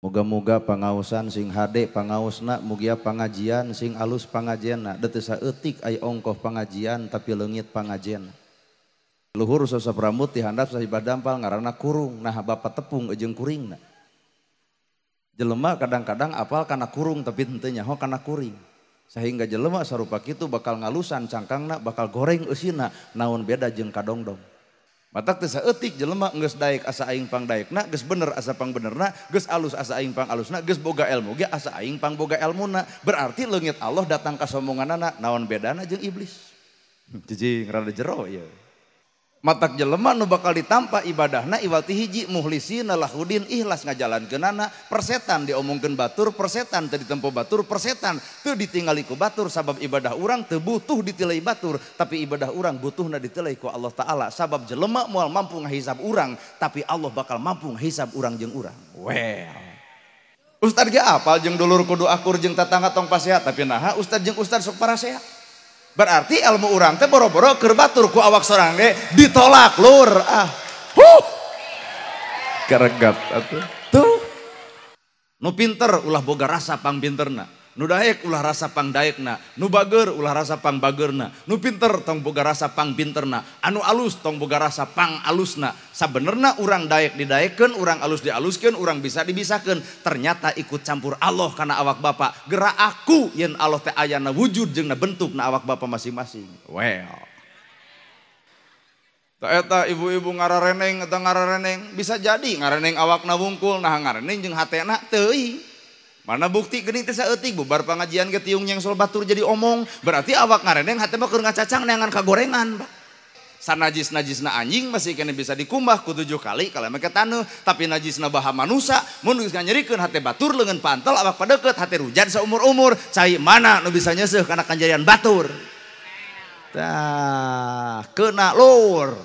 Moga-moga pangaosan sing hade pangaosna, mugia pangajian sing alus pangajianna. Deuteu saeutik ai ongkoh pangajian tapi leungit pangajian. Luhur sosok rambut dihandap sahibah dampal ngaranna kurung, nah bapak tepung jeung kuringna. Jelema kadang-kadang apal kana kurung tapi henteu nyaho kana kuring. Sehingga jelema sarupa kitu bakal ngalusan cangkangna, bakal goreng eusina, naon beda jeung kadongdong. Matak teu saeutik jelema geus daek asa aing pangdaekna, geus bener asa pangbenerna, geus alus asa aing pangalusna, geus boga ilmu ge asa aing pangboga elmuna. Berarti leungit Allah datang kasombonganana, naon bedana jeung iblis. Cicing rada jero ieu. Matak jelema nu bakal ditampa ibadahna iwal ti hiji muhlisina lahudin ikhlas ngajalankeunana, persetan diomongkeun batur, persetan teu ditempo batur, persetan teu ditingali ku batur, sabab ibadah urang teu butuh ditilai batur, tapi ibadah urang butuhna ditilai ku Allah Ta'ala. Sabab jelema moal mampu ngahisab urang, tapi Allah bakal mampu ngahisab urang jeung urang. Well, ustad ge apal jeung dulur kudu akur jeung tatangga tong pasehat, tapi naha ustad jeung ustad sok parasehat. Berarti ilmu urang teh boro-boro keur batur ku awak sorang ge ditolak lur ah. Huh. Karegat atuh. Tuh. Nu pinter ulah boga rasa pangpinterna. Nu daek ulah rasa pangdaekna, nu bager ulah rasa pangbagerna, nu pinter tong boga rasa pangpinterna, anu alus tong boga rasa pangalusna. Sabenerna urang daek didaekeun, urang alus dialuskeun, urang bisa dibisakeun. Ternyata ikut campur Allah kana awak bapak. Gerak aku yen Allah teh ayana wujud jeung na bentuk na awak bapak masing-masing. Well. Ta eta ibu-ibu ngarareneng eta ngarareneng, bisa jadi ngareneng awakna wungkul, nah ngareneng jeung hatena teuing. Mana bukti geuning teh saeutik bubar pangajian ge tiung nyengsol batur jadi omong, berarti awak ngareneng hate mah keur ngacacang neangan kagorengan, Pak. Sanajis-najisna anjing masih kene bisa dikumbah ku 7 kali kalau make taneuh, tapi najisna baha manusa mun geus nganyerikeun hate batur leungeun pantel awak padeukeut hate rujan saumur-umur, cai mana nu bisa nyeuseuh kana kanjarian batur. Tah, kena lur.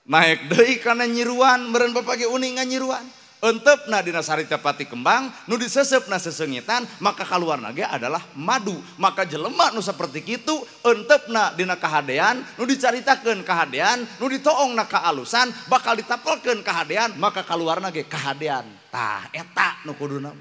Naik deui kana nyiruan, meureun bapak ge uning nganyiruan. Entepna dina sarita pati kembang, nu diseseupna sesengitan, maka kaluarna ge adalah madu. Maka jelema nu saperti kitu, entepna dina kahadean, nu dicaritakeun kahadean, nu ditoongna kaalusan, bakal ditapelkeun kahadean, maka kaluarna ge kahadean. Tah eta nu kuduna.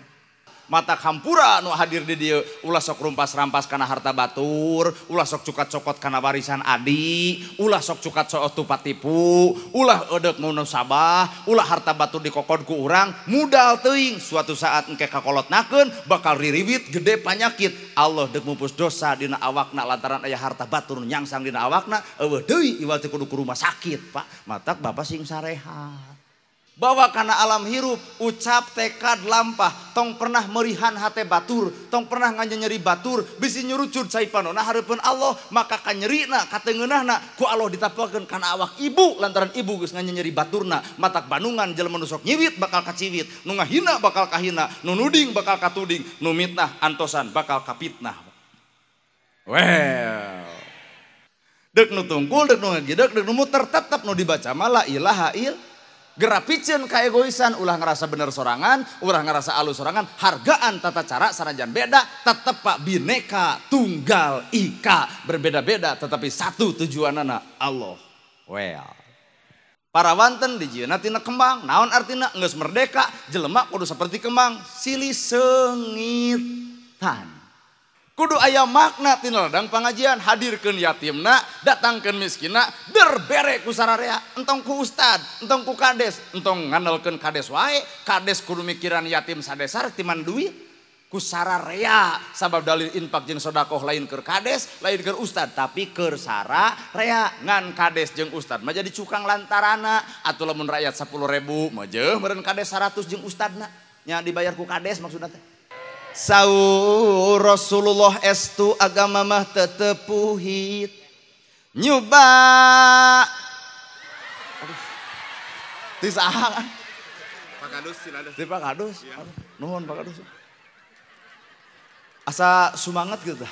Mata hampura nu hadir di dieu, ulah sok rumpas-rampas kana harta batur, ulah sok cukat cokot kana warisan adi, ulah sok cukat cokot tupat tipu, ulah eudek nu sabah, ulah harta batur dikokod ku urang, mudal teuing suatu saat engke kakolotnakeun bakal ririwit gede panyakit. Allah deuk mupus dosa dina awakna lantaran aya harta batur nu nyangsang dina awakna, eueuh deui iwal teh kudu ku rumah sakit, Pak. Matak bapak sing sarehat. Bawa kana alam hirup, ucap tekad lampah, tong pernah merihan hate batur, tong pernah nganyeri batur, bisi nyurucud cai panona hareupeun Allah, maka kanyerina katengeunahna ku Allah ditapelkeun kana awak ibu lantaran ibu geus nganyeri baturna. Matak bandungan jelema nu sok nyiwit bakal kaciwit, nu ngahina bakal kahina, nu nuding bakal katuding, nu mitnah antosan bakal kapitnah. Well, deuk nu tungkul, deuk nu ngagideg, deuk nu muter, tetep nu dibaca mah la ilaha ill. Gerapiceun kaegoisan, ulah ngerasa bener sorangan, ulah ngerasa alus sorangan, hargaan tata cara sanajan beda, tetep Pak bineka tunggal ika, berbeda-beda tetapi satu tujuanana Allah. Well. Para wanten dijieunna tina kembang, naon artina geus merdeka, jelema kudu seperti kembang, silih seungitan. Kudu aya makna tina ladang pangajian, hadirkeun yatimna, datangkeun miskinna, berbere ku sararea, entong ku ustad, entong ku kades, entong ngandelkeun kades wae, kades kudu mikiran yatim sadesar timan duit, ku sararea, sabab dalil infak jeung sodakoh lain keur kades, lain keur ustad, tapi keur sararea, ngan kades jeung ustad mah jadi cukang lantarana, atuh lamun rakyat 10.000 mah jeuh meureun kades 100 jeung ustadna, nya dibayar ku kades maksudna teh. Saur Rasulullah estu agama mah tetepuhit nyuba. Aduh. Ti saha kan? Pak Kadus cilada. Ti Pak Kadus. Ya. Nuhun Pak Kadus. Asa sumanget gitu.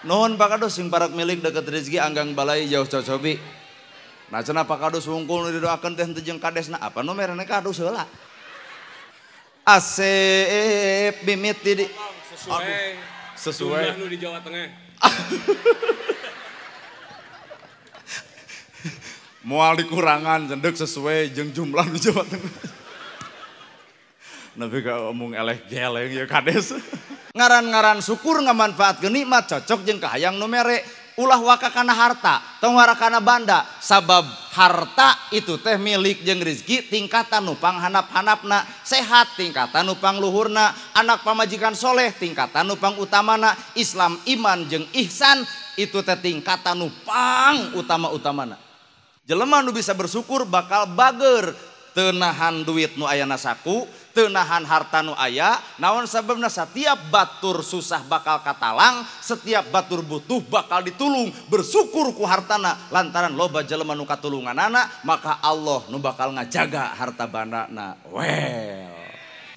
Nuhun Pak Kadus sing parak milik deket rezeki anggang balai jauh cocobi. Nah cenah Pak Kadus wungkul nu didoakeun teh henteu jeung kadesna, apa nu merena kadus heula. Asep bimit di sesuai. Sesuai jumlah nu di Jawa Tengah. Moal dikurangan cendek sesuai jeung jumlah nu Jawa Tengah. Nepi ka omong eleh geleng ya kades. Ngaran-ngaran syukur ngamanfaatkeun nikmat cocok jeung kahayang nu mere. Ulah waka kana harta, tong waka kana banda, sabab harta itu teh milik jeung rezeki tingkatan nu panghanap-hanapna, sehat tingkatan nu pangluhurna, anak pamajikan soleh tingkatan nu pangutamana, Islam iman jeung ihsan itu teh tingkatan nu pang utama-utamana. Jelema nu bisa bersyukur bakal bager, teu nahan duit nu ayana saku, teu nahan harta nu aya, naon sababna setiap batur susah bakal katalang, setiap batur butuh bakal ditulung, bersyukur ku hartana lantaran loba jelema nu katulunganana, maka Allah nu bakal ngajaga harta bandana. Well,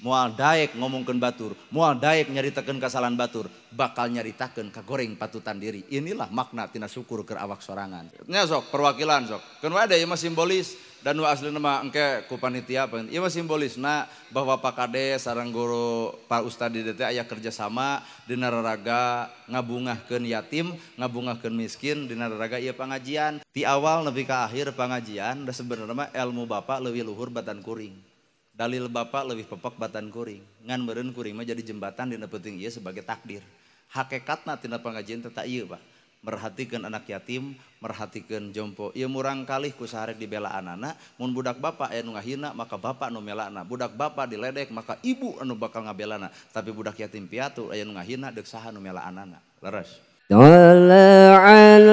moal daek ngomongkeun batur, moal daek nyaritakeun kasalahan batur, bakal nyaritakeun kagoreng patutan diri. Inilah makna tina syukur keur awak sorangan. Nya sok perwakilan sok. Keun wae da ieu mah simbolis dan nu aslina mah engke ku panitia ieu mah simbolisna bahwa Pak Kades sareng guru Pak Ustad di DT aya kerjasama dina raraga ngabungahkeun yatim, ngabungahkeun miskin dina raraga ieu pangajian. Ti awal nepi ka akhir pangajian da sebenarnya mah ilmu bapak leuwih luhur batan kuring. Dalil bapak lebih pepek batan kuring. Ngan meureun kuring mah jadi jembatan dina penting ieu sebagai takdir. Hakikatna tina pangajian teh ieu Pak. Merhatikeun anak yatim, merhatikeun jompo. Ieu murang kalih ku saharek dibela anana, mun budak bapak aya nu ngahina maka bapak nu melana, budak bapak diledek maka ibu anu bakal ngabelana. Tapi budak yatim piatu aya nu ngahina deuk saha nu mela anana. Leres. Tala'al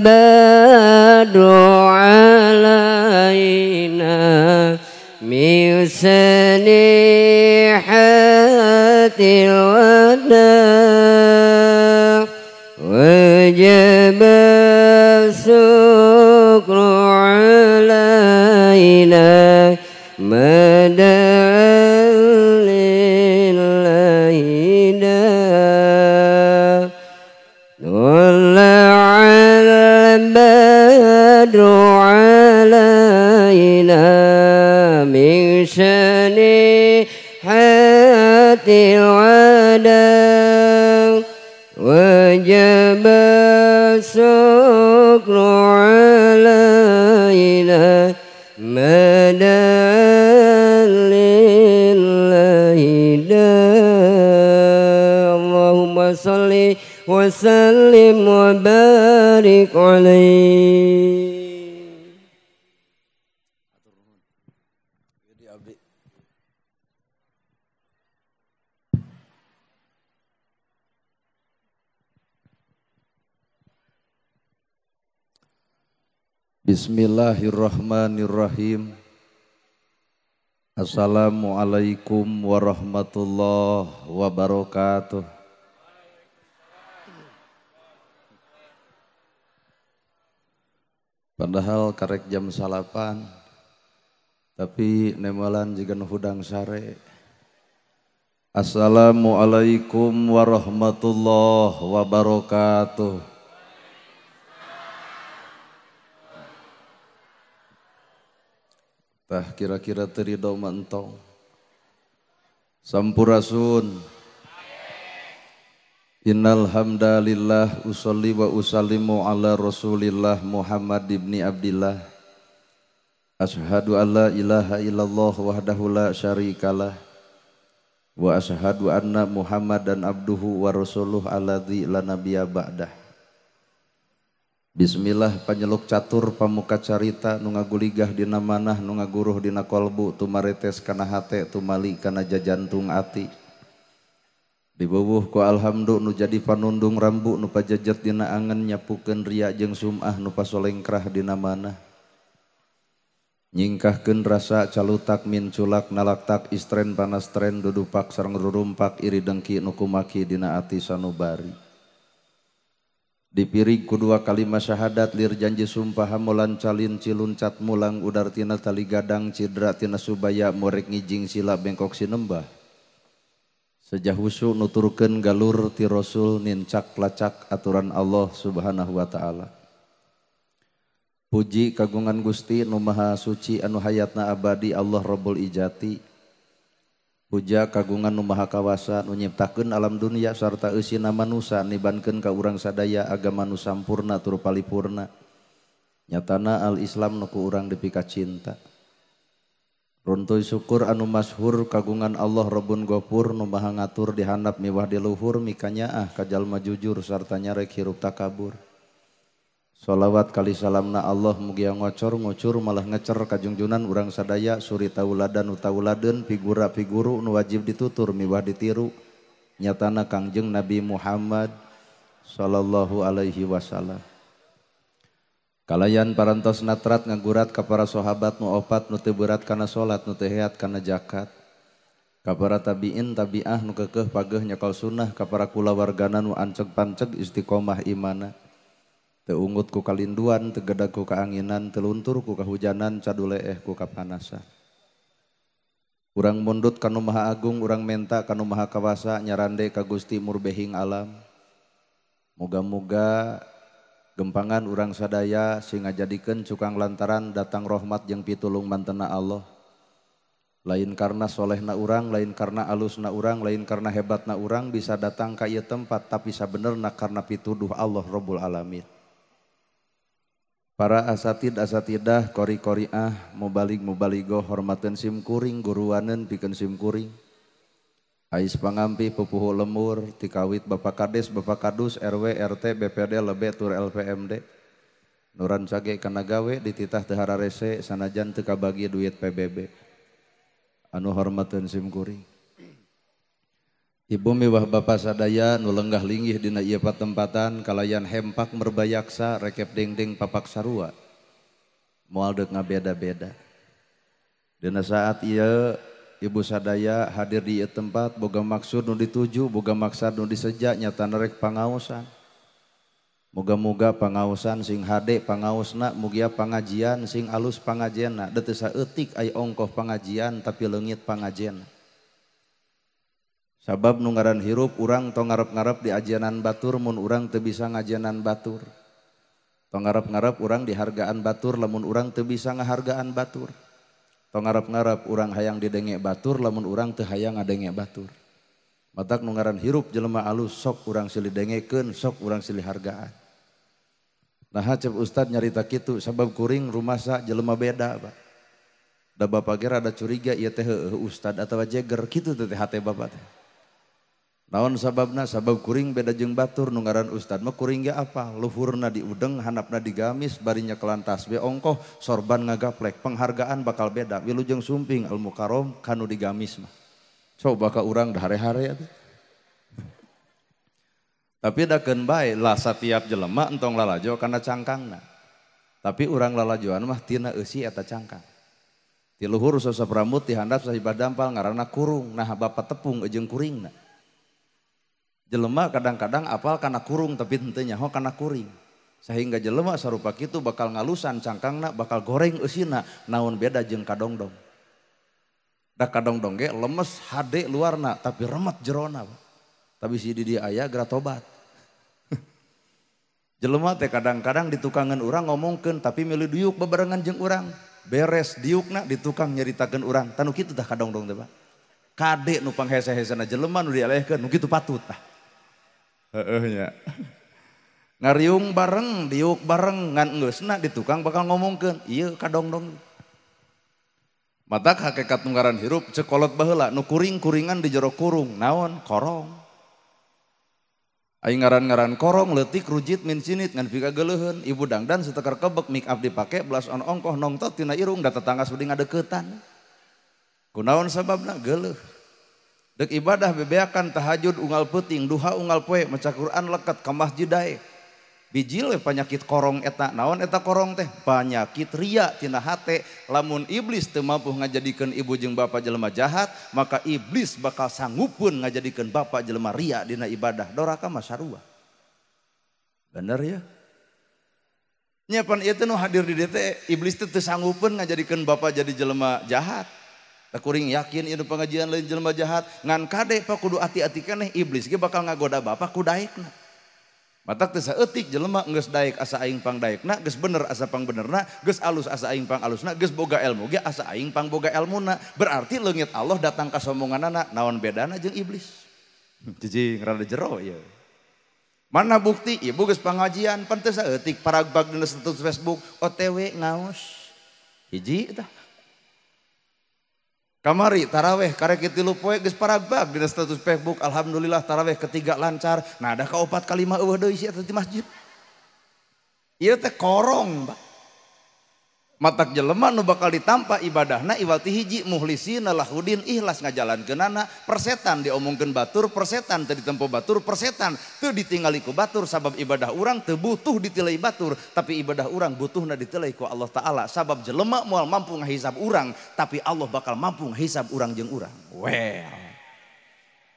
badru alaina min sanihatil wada wajib syukru alaina madal lillahi da wala'al badru alaina min syanihatil wada wajib syukru alaina madal lillahi da. Allahumma salli wa sallim wa barik alaihi. Bismillahirrahmanirrahim. Assalamualaikum warahmatullahi wabarakatuh. Padahal karek jam salapan, tapi nemelan jiga nu hudang sare. Assalamualaikum warahmatullahi wabarakatuh. Tah kira-kira terido mentong. Sampurasun. Innal hamdalillah usolli wa usallimu ala Rasulillah Muhammad ibni Abdillah. Asyhadu alla ilaha illallah wahdahu la syarikalah wa asyhadu anna Muhammadan abduhu wa rasuluh alladzi la nabiyya ba'dah. Bismillah panyeluk catur pamuka carita nu ngaguligah dina manah nu ngaguruh dina kolbu tumaretes kana hate tumali kana jajantung ati. Dibubuh ku alhamdu nu jadi panundung rambu nu pajejet dina angen nyapukeun ria jeung sum'ah nu pasolengkrah dina manah. Nyingkahkeun rasa calutak minculak nalaktak istren panastren dudupak sareng rurumpak iri dengki nu kumaki dina ati sanubari. Dipirig ku dua kalimat syahadat lir janji sumpah hamulan calin ciluncat mulang udar tina tali gadang cidra tina subaya morek ngijing sila bengkok sinembah. Sejah husu nuturkeun galur ti Rasul nincak lacak aturan Allah Subhanahu wa taala. Puji kagungan Gusti nu Maha Suci anu hayatna abadi Allah Rabbul Ijati. Puja kagungan nu Maha Kawasa nu nyiptakeun alam dunia sarta eusina manusa nibankeun ka urang sadaya agama nu sampurna tur palipurna. Nyatana al-Islam nu ku urang dipika cinta. Runtuy syukur anu masyhur kagungan Allah Rabbun Gofur nu maha ngatur di handap miwah di luhur mikanyaah ka jalma jujur sarta nyarek hirup takabur. Sholawat kali salamna Allah mugia ngocor ngucur malah ngecer kajungjunan urang sadaya suri tauladan utauladeun figura figuru nu wajib ditutur miwah ditiru nyatana Kangjeng Nabi Muhammad sallallahu alaihi wasallam. Kalayan parantos natrat ngagurat ka para sahabat nu opat nu teu berat kana salat nu teu heat kana zakat. Ka para tabiin tabiah nu keukeuh pageuh nyekal sunnah ka para kulawargana nu anceg-panceg istiqomah imana. Teu ungut ku kalinduan, teu gedag ku kaanginan, teu luntur ku kahujanan, caduleeh ku kapanasan. Urang mundut ka nu Maha Agung, urang menta ka nu Maha Kawasa, nyarande ka Gusti Murbehing alam. Moga-moga gempangan urang sadaya sing ngajadikeun cukang lantaran datang rahmat jeung pitulung mantena Allah. Lain karena solehna urang, lain karena alusna urang, lain karena hebatna urang bisa datang ka ieu tempat, tapi sabenerna karena pituduh Allah Rabbul Alamin. Para asatid asatidah, kori koriah, mubalig mubaligoh, hormateun sim kuring, guruaneun pikeun sim kuring. Ais pangampi pupuhu lemur, tikawit Bapak Kades, Bapak Kadus, RW, RT, BPD, lebe, tur LPMD. Nuran cage kana gawe, dititah teu hararese, sanajan teu kabagi duit PBB. Anu hormateun sim kuring. Ibu miwah bapa sadaya nu lenggah linggih dina ieu patempatan kalayan hempak merbayaksa rekep dengdeng papak sarua. Moal deuk ngabeda-beda. Dina saat ieu ibu sadaya hadir di ieu tempat boga maksud nu dituju, boga maksad nu diseja nyatana rek pangaosan. Moga-moga pangaosan sing hade pangaosna, mugia pangajian sing alus pangajianna, da teu saeutik ai ongkoh pangajian tapi leungit pangajianna. Sabab nu ngaran hirup urang tong ngarep-ngarep di ajianan batur mun urang teu bisa ngajianan batur. Tong ngarep-ngarep urang dihargaan batur lamun urang teu bisa ngahargaan batur. Tong ngarep-ngarep urang hayang didenge batur lamun urang teu hayang ngadenge batur. Matak nu ngaran hirup jelema alus sok urang silih dengekeun, sok urang silih hargaan. Nah cep ustad nyarita kitu sabab kuring rumasa jelema beda, Pak. Da bapak ge rada curiga ieu teh heueuh ustad atawa jeger kitu teh hate bapak teh. Naon sababna? Sabab kuring beda jeung batur nu ngaran ustad mah kuring ge apa? Luhurna diudeng, handapna digamis, bari nyekelan tasbih ongkoh, sorban ngagaplek, penghargaan bakal beda. Wilujeng sumping al mukarrom kanu digamis mah. Coba ka urang da hare-hare atuh. Tapi dakeun bae lah satiap jelema entong lalajo kana cangkangna. Tapi urang lalajoan mah tina eusi eta cangkang. Ti luhur sosok rambut ti handap sahibah dampal ngaranna kurung, nah bapak tepung jeung kuringna. Jelema kadang-kadang apal kana kurung tapi henteu nyaho kana kuring. Sehingga jelema sarupa kitu bakal ngalusan cangkangna, bakal goreng eusina, naon beda jeung kadongdong. Da kadongdong ge lemes hade luarna tapi remet jerona. Tapi si di dia aya geura tobat. Jelema teh kadang-kadang ditukangan urang ngomongkeun tapi milih diuk bebarengan jeung urang. Beres diukna ditukang nyaritakeun urang. Tanu kitu tah kadongdong teh, Pak. Kade nu panghese-hesena jelema nu dialehkeun nu kitu patut tah. Heeh nya. Ngariung bareng, diuk bareng ngan geusna di tukang bakal ngomongkeun, ieu kadongdong. Matak hakikat nu ngaran hirup ceuk kolot baheula nu kuring-kuringan di jero kurung, naon? Korong. Ai ngaran-ngaran korong leutik rujit min sinit ngan pika geuleuheun, ibu dangdan satekar kebek make up dipake blas on ongkoh nongtot tina irung da tetangga sudi ngadeukeutan. Kunaon sababna? Geuleuh. Dek ibadah bebeakan tahajud unggal peuting, duha unggal poe, maca Quran leket ka masjid dae. Bijil we panyakit korong eta. Naon eta korong teh? Panyakit ria tina hate. Lamun iblis teu mampu ngajadikeun ibu jeung bapa jelema jahat, maka iblis bakal sanggupeun ngajadikeun bapa jelema ria dina ibadah. Doraka mah sarua. Bener ya? Nya pan ieu teh nu hadir di dieu teh iblis teh teu sanggupeun ngajadikeun bapa jadi jelema jahat. Kuring yakin ieu pengajian lain jelema jahat ngan kade pak kudu ati-ati keneh iblis ge bakal ngagoda bapak ku daekna. Matak teu saeutik jelema geus daek asa aing pang daekna, geus bener asa pang benerna, geus alus asa aing pang alusna, geus boga ilmu ge asa aing pang boga elmuna. Berarti leungit Allah datang ka sombonganana, naon bedana jeung iblis? Cicing rada jero ieu. Mana bukti ibu geus pangajian pan teu saeutik paragbag dina status Facebook OTW ngaos. Hiji tah. Kamari taraweh karek 3 poe geus paragbag dina status Facebook, alhamdulillah taraweh ketiga lancar. Nah ada ka 4 ka 5 eueuh deui si eta di masjid. Ieu teh korong, Pak. Matak jelema nu bakal ditampa ibadahna iwal ti hiji muhlisina lahudin ikhlas ngajalankeunana, persetan diomongkeun batur, persetan teu ditempo batur, persetan teu ditingali ku batur sabab ibadah urang teu butuh ditilai batur, tapi ibadah urang butuhna ditilai ku Allah Ta'ala sabab jelema moal mampu ngahisab urang, tapi Allah bakal mampu ngahisab urang jeung urang. Well.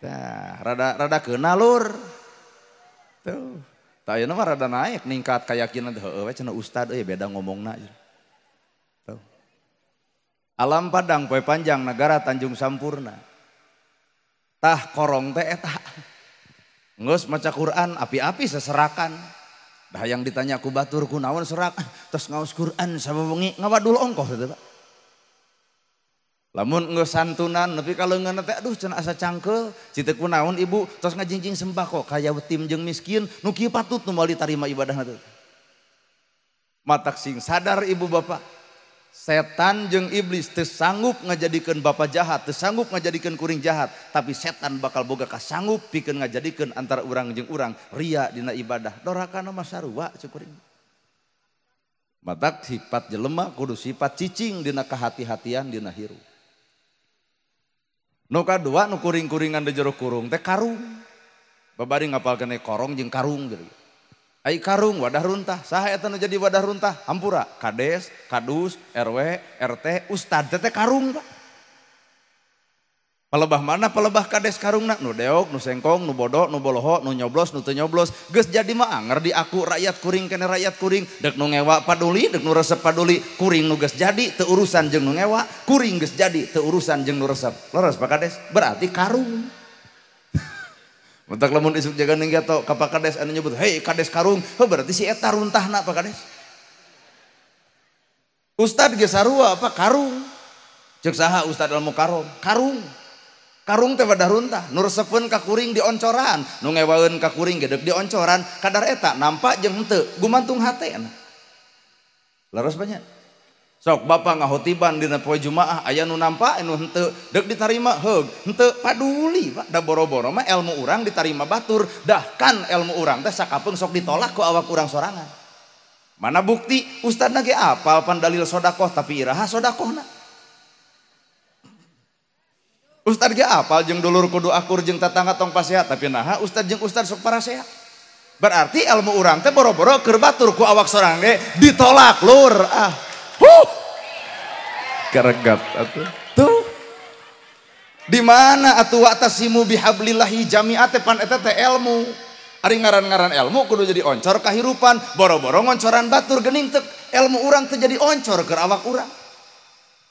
Tah, rada keuna lur. Tuh. Tah ayeuna mah rada naik ningkat kayakinan teh heueuh we cenah ustad euy beda ngomongna. Alam Padang poe panjang negara Tanjung Sampurna. Tah korong teh eta. Geus maca Quran api-api seserakan. Dah yang ditanya ku batur kunaon serak, terus ngaos Quran sabawengi ngawadul ongkoh teh Pak. Lamun geus santunan nepi ka leungeunna teh aduh cenah asa cangkeul, citeuk kunaon ibu tos ngajingjing sembako kaya tim jeung miskin nu kieu patut nu moal ditarima ibadahna teh. Matak sing sadar ibu bapak. Setan jeung iblis teu sanggup ngajadikeun bapa jahat, teu sanggup ngajadikeun kuring jahat, tapi setan bakal boga kasanggup pikeun ngajadikeun antara urang jeung urang ria dina ibadah. Dorakana mah sarua cek kuring. Matak sifat jelema kudu sifat cicing dina kahati-hatian dina hirup. Nu kadua nu kuring-kuringan di jero kurung teh karung. Babari ngapalkeun korong jeung karung gitu. Ai karung wadah runtah, saha eta nu jadi wadah runtah? Hampura, kades, kadus, RW, RT, ustad teh karung Pak. Palebah mana palebah kades karungna? Nu deok, nu sengkong, nu bodoh, nu boloho, nu nyoblos, nu teu nyoblos. Geus jadi mah anger di aku rakyat kuring kene rakyat kuring, dek nu ngewa paduli, dek nu resep paduli, kuring nu geus jadi teu urusan jeung nu ngewa, kuring geus jadi teu urusan jeung nu resep. Leres Pak Kades, berarti karung. Mentak lamun isuk jaga ning gato ka Pak Kades anu nyebut, "Hei Kades karung." Heuh berarti si eta runtahna Pak Kades. Ustad ge sarua apa karung. Ceuk saha ustad ilmu karung? Karung. Karung teh wadah runtah, nu resepeun ka kuring dioncoran, nu ngewaeun ka kuring ge deuk dioncoran, kadar eta nampak jeung henteu, gumantung hatena. Leres banyak. Sok bapak ngahotiban dina poe Jumaah aya nu nampak anu henteu deuk ditarima heug henteu paduli Pak da boro-boro mah ilmu urang ditarima batur dah kan ilmu urang teh sakapeung sok ditolak ku awak urang sorangan. Mana bukti ustadna ge apal pan dalil sodakoh tapi iraha sodakohna. Ustad ge apal jeung dulur kudu akur jeung tatangga tong pasea tapi naha ustad jeung ustad sok parasea. Berarti ilmu urang teh boro-boro keur batur ku awak sorang ge ditolak lur ah. Huh. Karegat atuh. Tuh. Di mana atuh wa'tasimu bihablillahi jami'a teh pan eta teh ilmu. Ari ngaran-ngaran ilmu kudu jadi oncor kahirupan, boro-boro ngoncoran batur geuning teu ilmu urang teh jadi oncor keur awak urang.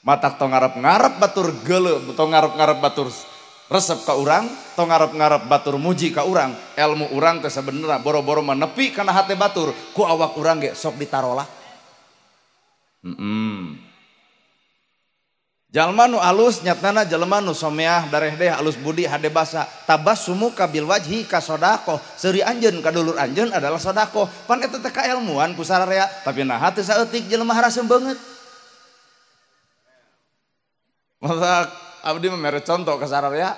Matak tong ngarep-ngarep batur geuleuh, tong ngarep-ngarep batur resep ka urang, tong ngarep-ngarep batur muji ka urang. Ilmu urang teh sabenerna boro-boro menepi kana hate batur, ku awak urang ge sok ditarolak. Jalma nu alus nyatana jalma nu someah darehdeh alus budi hade basa tabassumuka bil wajhi ka sodakoh seuri anjeun ka dulur anjeun adalah sodakoh pan eta teh kaelmuan ku sararea tapi naha teu saeutik jelema haraseum beungeut. Matak abdi mah mere contoh ka sararea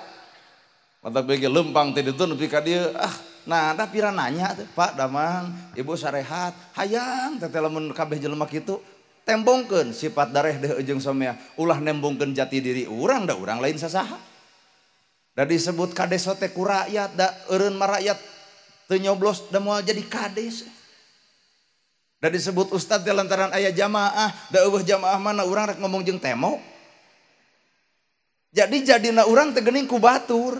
matak bege leumpang ti ditu nepi ka dieu ah nah da pira nanya teh Pak Damang ibu sarehat hayang teh lamun kabeh jelema kitu tembongkeun sifat dareh deh jeung someah ulah nembongkeun jati diri urang da urang lain sasaha da disebut kades teh ku rakyat da eureun mah rakyat teu nyoblos da moal jadi kades da disebut ustad teh lantaran aya jamaah da eueuh jamaah mana urang rek ngomong jeung temo jadi jadina urang teh geuning ku batur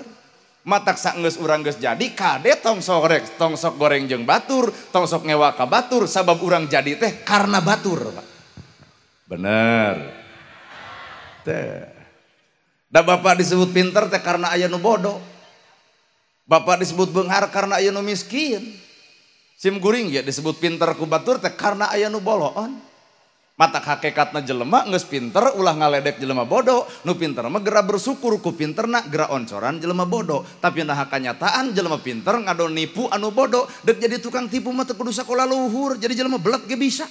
matak saenggeus urang geus jadi kade tong sok rek tong sok goreng jeung batur tong sok ngewa ka batur sabab urang jadi teh karena batur Pak. Bener. Teh. Da bapak disebut pinter teh karena aya nu bodoh. Bapak disebut beunghar karena aya nu miskin. Sim guring ya disebut pinter ku batur teh karena aya nu boloon. Matak hakikatna jelema geus pinter ulah ngaledek jelema bodoh. Nu pinter mah gera bersyukur ku pinterna gera oncoran jelema bodoh. Tapi nah kanyataan jelema pinter ngadon nipu anu bodoh. Dek jadi tukang tipu mah teu kudu sakola luhur jadi jelema belet ge bisa.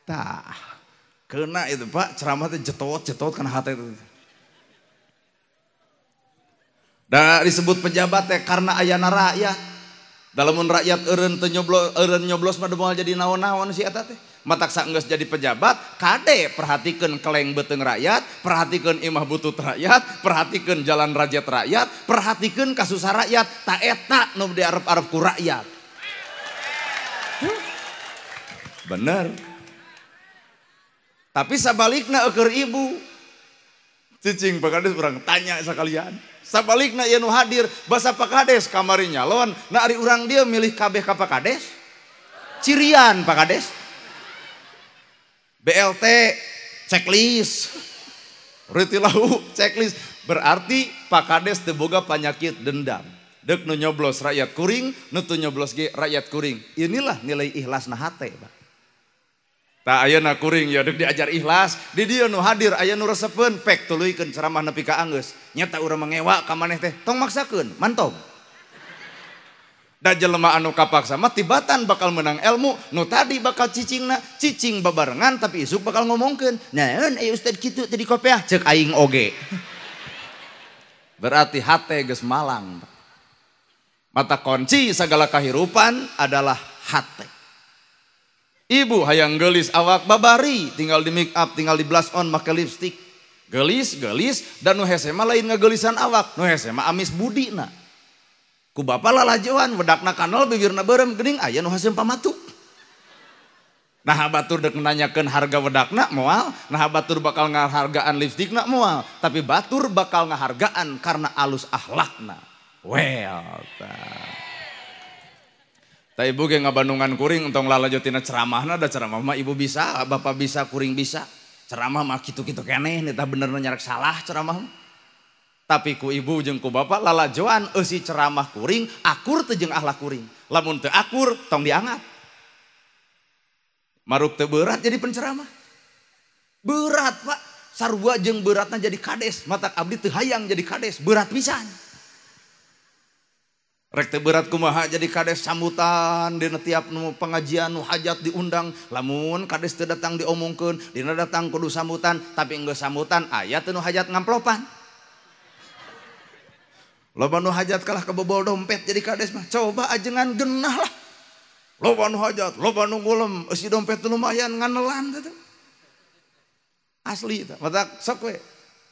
Tah, Kena itu Pak, ceramah teh jetot-jetot kana hate itu. Da disebut pejabat teh karena ayana rakyat. Dalamun rakyat eureun teu nyoblos, eureun nyoblos mah moal jadi naon-naon si eta teh. Matak saenggeus jadi pejabat, kade perhatikeun keleng beuteung rakyat, perhatikeun imah butut rakyat, perhatikeun jalan rakyat rakyat, perhatikeun kasusah rakyat, ta eta nu diarep-arep ku rakyat. Bener. Tapi sabalikna eueur ibu. Cicing Pak Kades urang tanya sekalian. Sabalikna ieu nu hadir basa Pak Kades kamari nyalon, nah ari urang dieu milih kabeh ka Pak Kades? Cirian Pak Kades. BLT checklist. Rutilahu checklist. Berarti Pak Kades teu boga panyakit dendam. Deuk nu nyoblos rakyat kuring, nu teu nyoblos ge rakyat kuring. Inilah nilai ikhlasna hate, Pak. Tak ayeuna kuring ya deuk diajar ikhlas, di dieu nu hadir aya nu resepeun pek tuluykeun ceramah nepi ka anggeus. Nyata urang mengewa ka maneh teh, tong maksakeun, mantong. Da jelema anu kapaksa mah tibatan bakal menang ilmu, nu tadi bakal cicingna, cicing babarengan tapi isuk bakal ngomongkeun. Naon aya ustad kitu teh di kopeah ceuk aing oge. Berarti hate geus malang. Mata kunci segala kahirupan adalah hate. Ibu hayang gelis awak babari, tinggal di make up, tinggal di blush on, make lipstick. Gelis, gelis, dan nu hese mah lain ngagelisan awak, nu hese mah amis budina. Ku bapa lalajoan, wedakna kanol, bibirna beureum, geuning aya nu haseum pamatuk. Nah batur dek nanyakeun harga wedakna moal, nah batur bakal ngahargaan lipstikna moal, tapi batur bakal ngahargaan karena alus akhlakna. Well, ta. Ta ibu ge ngabandungan kuring entong lalajo tina ceramahna, da ceramah mah ibu bisa, bapak bisa, kuring bisa. Ceramah mah kitu-kitu keneh, nitah benerna nyarak salah ceramah mah. Tapi ku ibu jeung ku bapak lalajoan eusi ceramah kuring, akur teu jeung akhlak kuring. Lamun teu akur tong dianggap. Maruk teu berat jadi penceramah. Berat, Pak. Sarua jeung beratna jadi kades, matak abdi teu hayang jadi kades, berat pisan. Rek teu berat kumaha jadi kades sambutan dina tiap nu pengajian nu hajat diundang, lamun kades teu datang diomongkeun, dina datang kudu sambutan, tapi enggeus sambutan aya teu nu hajat ngamplopan. Loba nu hajat kalah kebobol dompet jadi kades mah, coba ajengan genah lah. Loba nu hajat, loba nu ngulem, eusi dompet teu lumayan nganelan teh. Asli tah, matak sok we.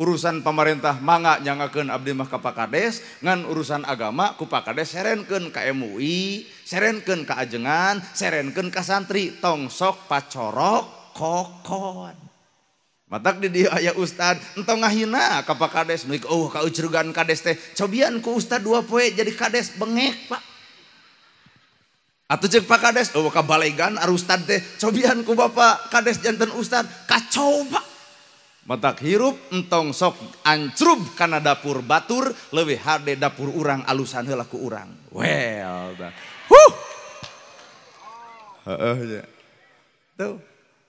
Urusan pemerintah mangga nyangakeun abdi mah ka Pak Kades, ngan urusan agama ku Pak Kades serenkeun ka MUI, serenkeun ka ajengan, serenkeun ka santri, tong sok pacorok kokon. Matak di dieu aya ustad, entong ngahina ka Pak Kades, nu eueuh kaucrugan kades teh, cobian ku ustad 2 poe jadi kades bengek, Pak. Atuh ceuk Pak Kades, eueuh kabalegan ar ustad teh, cobian ku Bapak Kades janten ustad, kacau, Pak. Matak hirup entong sok ancrub kana dapur batur leuwih hade dapur urang alusan heula ku urang. Well, huh. Heeh nya. Tuh.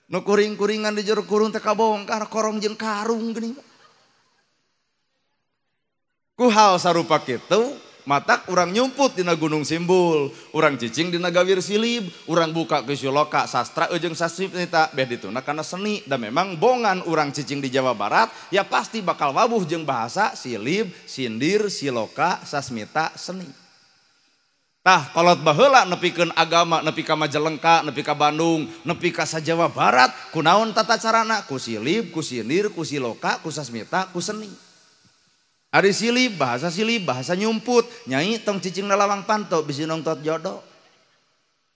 Nu kuring-kuringan di jero kurung teh kabongkar korong jeung karung geuning. Ku hal sarupa kitu matak urang nyumput dina Gunung Simbul, urang cicing dina Gawir Silib, urang buka ke Siloka sastra jeung sasmita beh dituna kana seni, dan memang bongan urang cicing di Jawa Barat ya pasti bakal wabuh jeung bahasa silib, sindir, siloka, sasmita, seni. Tah kolot baheula nepikeun agama nepi ka Majalengka, nepi ka Bandung, nepi ka Jawa Barat, kunaon tata carana? Ku silib, ku sindir, ku siloka, ku sasmita, ku seni. Ari silib, bahasa nyumput, nyai tong cicing na lawang panto bisi nongtot jodoh.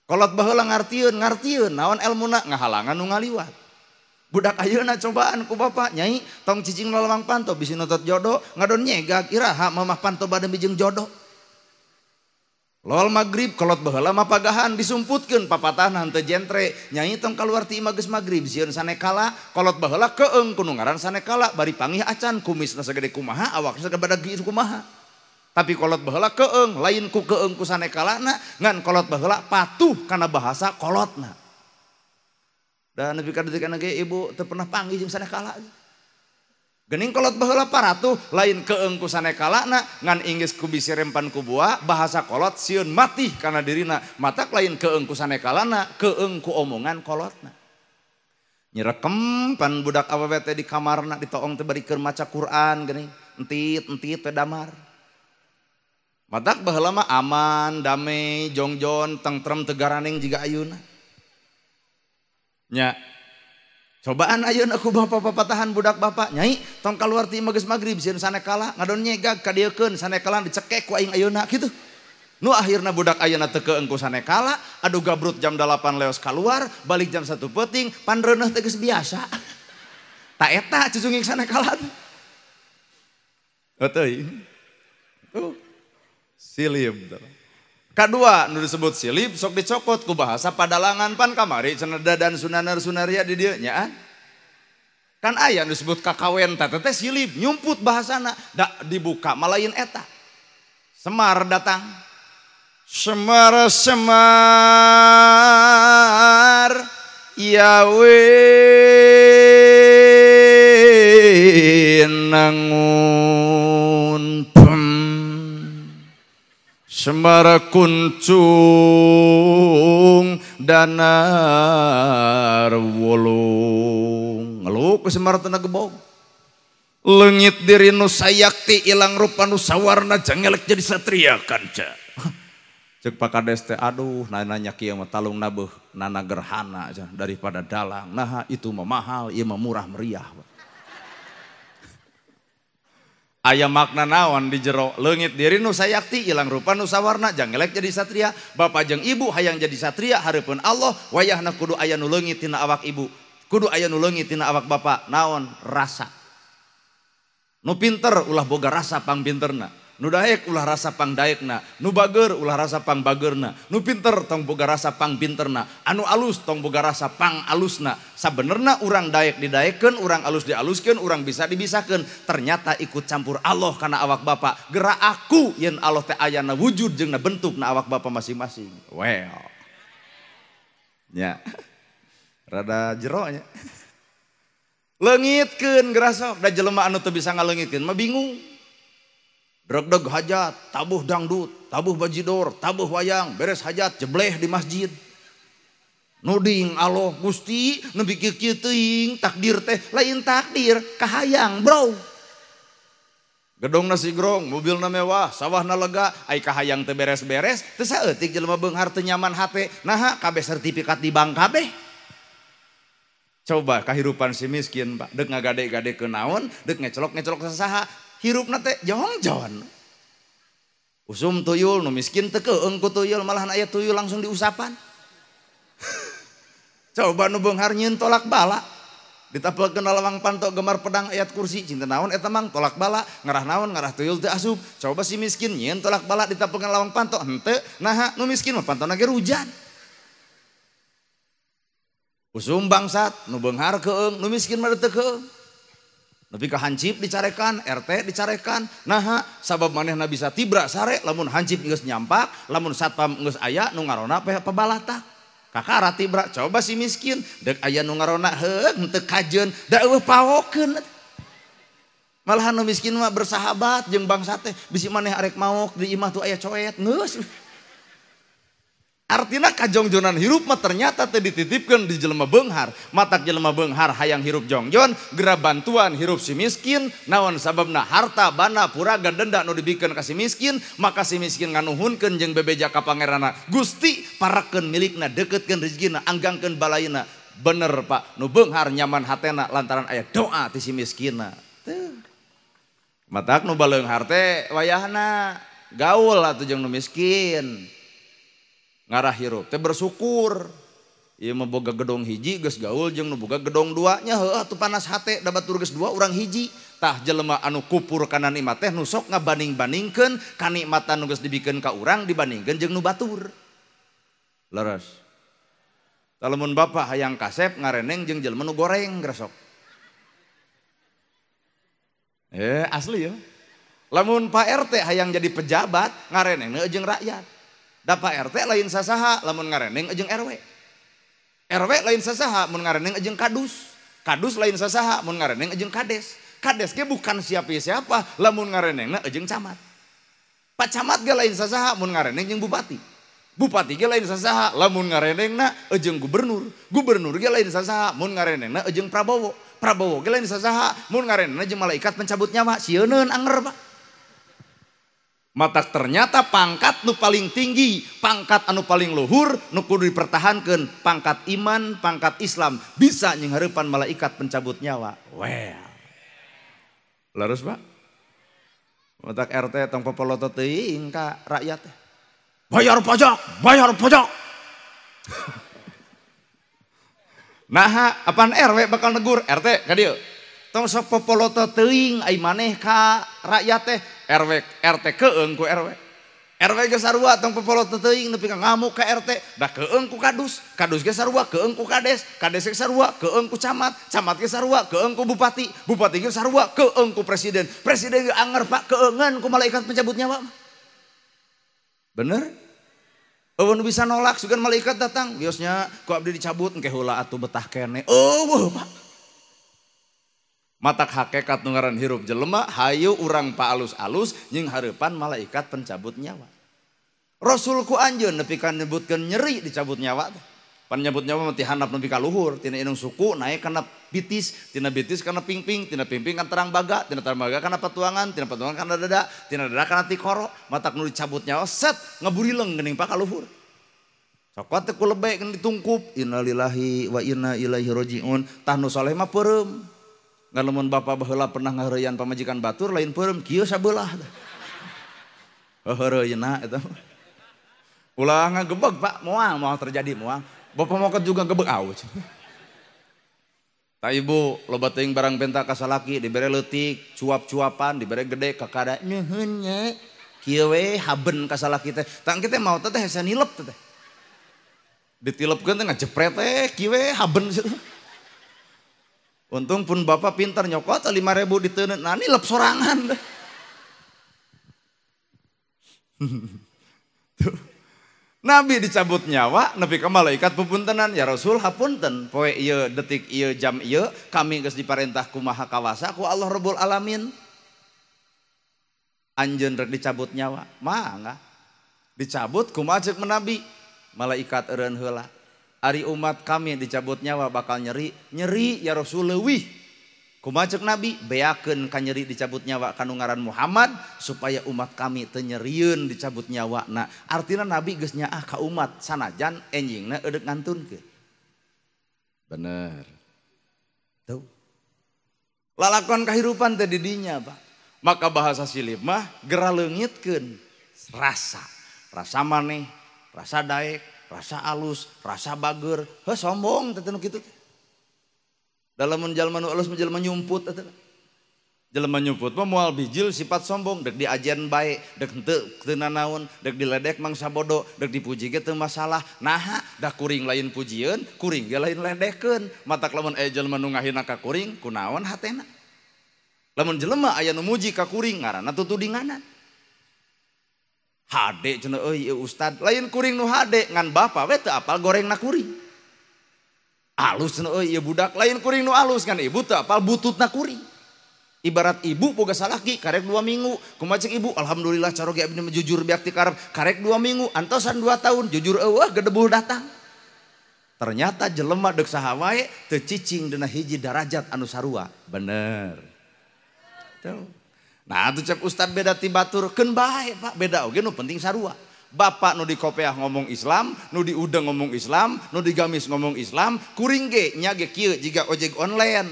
Kolot baheula ngartieun, ngartieun naon elmuna ngahalangan nu ngaliwat. Budak ayeuna cobaan ku bapak, nyai tong cicing na lawang panto bisi nontot jodoh, ngadon nyegag iraha mamah panto bade bijeng jodoh. Lol magrib kolot baheula mah pagahan disumputkeun papatahna henteu jentre, nyai tong kaluar ti imah geus magrib sieun sanekala, kolot baheula keung ku nu ngaran sanekala bari pangih acan kumisna sagede kumaha awakna sagede badag kumaha. Tapi kolot baheula keung lain ku keung ku sanekalana ngan kolot baheula patuh kana bahasa kolotna. Dan nepi ka detik ge ibu teu pernah panggih jeung sanekala. Gening kolot baheula paratuh lain keung ku sanekalana ngan inggis ku bisi rempan ku buah bahasa kolot sieun matih kana dirina matak lain keung ku sanekalana keung ku omongan kolotna. Nyirekem pan budak awewe teh di kamarna ditoong teh bari keur maca Quran geuning. Entit-entit teh damar. Matak baheula mah aman, damai, jongjon, tengtrem teu garaneng jiga ayeuna. Nya. Cobaan ayeuna ku bapak papatahan budak bapak, nyai tong kaluar ti imah geus magrib sieun sanekala ngadon nyegag kadieukeun sanekala dicekek ku aing ayeuna kitu. Nu akhirna budak ayeuna teu keung ku sanekala, adu gabrut jam 8 leos kaluar, balik jam 1 peuting, pan reuneuh teh geus biasa. Ta eta cucunging sanekala. Teuing. Tuh. Silib. Kadua nu disebut silib sok dicokot ku bahasa padalangan pan kamari cenah dan sunanar sunaria di dieu nya. Kan aya nu disebut kakawen teh silib nyumput bahasana da dibuka malain eta. Semar datang. Semar semar yawe nangun pem Semar kuncung danar wulung ngeluk ke Semar teu gebog leungit diri nu sayakti ilang rupa nu sawarna jangelek jadi satria kanca. Cek Pak Kades teh aduh nanya kieu mah talung nabeuh nana gerhana daripada dalang. Nah itu mah mahal, ieu mah murah meriah. Aya makna naon di jero leungit diri nu sayakti ilang rupa nu sawarna jangelek jadi satria. Bapak jeung ibu hayang jadi satria hareupeun Allah wayahna kudu aya nu leungit tina awak ibu, kudu aya nu leungit tina awak bapak. Naon rasa. Nu pinter ulah boga rasa pangpinterna. Nu daek ulah rasa pangdaekna, nu bager ulah rasa pangbagerna, nu pinter tong boga rasa pangpinterna, anu alus tong boga rasa pangalusna. Sabenerna urang daek didaekeun, urang alus dialuskeun, urang bisa dibisakeun. Ternyata ikut campur Allah kana awak bapak. Gerak aku yen Allah teh ayana wujud jeung na bentuk na awak bapak masing-masing. Well. Nya. Rada jero nya. Leungitkeun gerasok da jelema anu teu bisa ngaleungitkeun mah bingung. Dreg-dreg hajat, tabuh dangdut, tabuh bajidor, tabuh wayang, beres hajat, jebleh di masjid. Nuding Allah Gusti, nepi kieu teuing, takdir teh lain takdir, kahayang bro. Gedong nasi grong, mobilna mewah, sawahna lega, ai kahayang teh beres-beres, teu saeutik jelema beunghar teu nyaman hate, naha kabeh sertifikat di bank kabeh. Coba kahirupan si miskin, Pak, deuk ngagade-gade ke naon, deuk ngecelok-ngecelok sasaha. Hirupna teh jongjon. Usum tuyul nu miskin teu keung ku tuyul malahan aya tuyul langsung diusapan. Coba nu beunghar nyieun tolak bala. Ditapelkeun lawang panto gemar pedang ayat kursi cinta naon eta mang tolak bala ngarah naon ngarah tuyul teu asup. Coba si miskin nyieun tolak bala ditapelkeun lawang panto henteu naha nu miskin mah pantona ge rujan. Usum bangsat nu beunghar keung nu miskin mah teu keung. Nepi ka hancip dicarekan, RT dicarekan. Naha sabab manehna bisa tibra sare lamun hancip geus nyampak, lamun satpam geus aya nu ngarona pabalata. Kakara tibra coba si miskin deuk aya nu ngarona heuh henteu kajeun da eueuh pawokeun. Malahan nu miskin mah bersahabat jeung bangsa teh bisi maneh arek maok di imah tuh aya coet geus. Artinya kajongjonan hirup mah ternyata teh dititipkeun di jelema beunghar. Matak jelema beunghar hayang hirup jongjon, gera bantuan hirup si miskin, naon sababna harta bana puraga denda nu dibikeun ka si miskin, maka si miskin nganuhunkeun jeung bebeja ka pangeranna. Gusti parakeun milikna, deketkeun rezekina, anggangkeun balayna. Bener Pak, nu beunghar nyaman hatena lantaran aya doa ti si miskinna. Tuh. Matak nu baleunghar teh wayahna gaul atuh jeung nu miskin. Ngarah hirup teh bersyukur. Ieu mah boga gedong hiji geus gaul jeung nu boga gedong dua nya heuh atuh panas hate da batur geus dua urang hiji. Tah jelema anu kupur kana nikmat teh nu sok ngabanding-bandingkeun kanikmatan nu geus dibikeun ka urang dibandingkeun jeung nu batur. Leres. Tah lamun bapak hayang kasep ngareneng jeung jelema nu goreng gresok. Asli ya. Lamun Pak RT hayang jadi pejabat ngareneng jeung rakyat. Da Pak RT lain sasaha lamun ngareneng jeung RW. RW lain sasaha mun ngareneng jeung kadus. Kadus lain sasaha mun ngareneng jeung kades. Kades ge bukan siapa-siapa lamun ngarenengna jeung camat. Pak camat ge lain sasaha mun ngareneng jeung bupati. Bupati ge lain sasaha lamun ngarenengna jeung gubernur. Gubernur ge lain sasaha mun ngarenengna jeung Prabowo. Prabowo ge lain sasaha mun ngarenengna jeung malaikat pencabut nyawa. Sieuneun anger Pak. Matak ternyata pangkat nu paling tinggi, pangkat anu paling luhur nu kudu dipertahankeun, pangkat iman, pangkat Islam bisa nyenghareupan malaikat pencabut nyawa. Well. Leres Pak? Matak RT tong popoloto teuing ka rakyat teh. Bayar pajak, bayar pajak. Naha apaan RW bakal negur RT ka dieu. Tong sok popoloto teuing ai maneh ka rakyat teh RW RT keung ku RW. RW ge sarua tong popoloto teuing nepi ka ngamuk ka RT, da keung ku kadus, kadus ge sarua keung ku kades, kades ge sarua keung ku camat, camat ge sarua keung ku bupati, bupati ge sarua keung ku presiden, presiden ge anger Pak keungan ku malaikat pencabut nyawa. Bener? Eueuh nu bisa nolak sugan malaikat datang, wiosnya ku abdi dicabut engke heula atuh betah kene. Eueuh Pak. Matak hakikat nu ngaran hirup jelema hayu urang paalus-alus jeung hareupan malaikat pencabut nyawa. Rasul ku anjeun nepi ka nyebutkeun nyeri dicabut nyawa teh. Pan nyabut nyawa mah ti handap nepi ka luhur, tina indung suku naik kana bitis, tina bitis kana pingping, tina pingping kana terang baga, tina terang baga kana patuangan, tina patuangan kana dada, tina dada kana tikoro. Matak nu dicabut nyawa set ngaburileng geuning pa ka luhur. Cokot teh ku lebe geun ditungkup, innalillahi wa inna ilaihi rajiun. Tah nu soleh mah peureum. Ngan lamun bapa baheula pernah ngaheureuyan pamajikan batur lain peureum kieu sabelah. Heuheureuyna eta. Ulah ngagebeg Pak, moal moal terjadi moal. Bapak moket juga gebeg aus. Ta ibu loba teuing barang penta ka salaki dibere leutik, cuap-cuapan dibere gede kakada nyeuheun nya. Kieu we haben ka salaki teh. Tang kieu teh maot teh hese nilep teh. Ditilepkeun teh ngajepret teh kieu we haben situ. Untung pun bapak pintar nyokot 5.000 diteuneu, nah nilep sorangan deh. Tuh. Nabi dicabut nyawa, nepi ka malaikat pupuntenan, ya Rasul hapunten, poe ieu detik ieu jam ieu kami geus diparentah ku Maha Kawasa ku Allah Rabbul Alamin. Anjeun rek dicabut nyawa, mangga. Dicabut kumaha ceuk Nabi? Malaikat eureun heula. Ari umat kami dicabut nyawa bakal nyeri, nyeri ya Rasul leuwih. Kumaha ceuk Nabi? Beakeun ka nyeri dicabut nyawa kanu ngaran Muhammad supaya umat kami teu nyerieun dicabut nyawa. Nah, artina Nabi geus nyaah ka umat sanajan enjingna eudeuk ngantunkeun. Bener. Tuh. Lalakon kahirupan teh di dinya, Pak. Maka bahasa silip mah gera leungitkeun rasa. Rasa maneh, rasa daek, rasa alus, rasa bager, heuh sombong teh nu kitu teh. Dalam jalma nu alus mah jelema nyumput eta. Jelema nyumput mah moal bijil sifat sombong, dek diajian bae, dek henteu teu nanaon, dek diledek mangsa bodo, dek dipuji ge teu masalah. Naha da kuring lain pujieun, kuring ge lain ledekeun. Matak lamun aya jelema nu ngahina ka kuring, kunaon hatena? Lamun jelema aya nu muji ka kuring ngaranna tutudinganan. Hade cenah euy ieu ustad, lain kuring nu hade ngan bapa we teu apal gorengna kuring. Alus cenah euy ieu budak, lain kuring nu alus ngan ibu teu apal bututna kuring. Ibarat ibu boga salaki karek 2 minggu, kumaha ceuk ibu alhamdulillah caroge abdi mah jujur biak ti karep, karek 2 minggu antosan 2 tahun jujur eueuh gedebul datang. Ternyata jelema deuk saha wae teu cicing dina hiji darajat anu sarua. Bener. Tuh. Nah atuh cek ustad beda ti batur keun bae Pak, beda oge nu penting sarua. Bapak nu di kopeah ngomong Islam, nu di udeng ngomong Islam, nu di gamis ngomong Islam, kuring ge nya ge kieu jiga ojek online.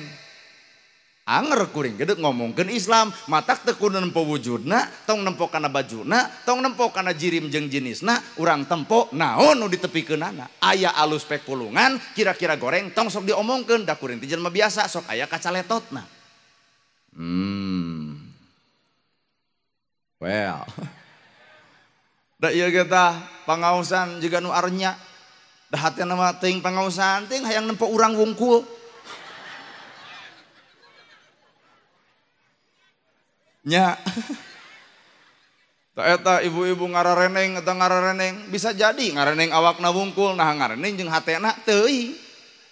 Anger kuring ge deuk ngomongkeun Islam, matak teu kudu nempo wujudna, tong nempo kana bajuna, tong nempo kana jirim jeung jinisna, urang tempo naon nu ditepikeunana. Aya alus pek pulungan, kira-kira goreng tong sok diomongkeun, da kuring teh jelema biasa sok aya kacaletotna. Well. Da ieu ge tah pangaosan jiga nu arenya. Da hatena mah teuing pangaosan teuing hayang nempo urang wungkul. Nya. Ta eta ibu-ibu ngarareneng eta ngarareneng bisa jadi ngareneng awakna wungkul nah ngareneng jeung hatena teuing.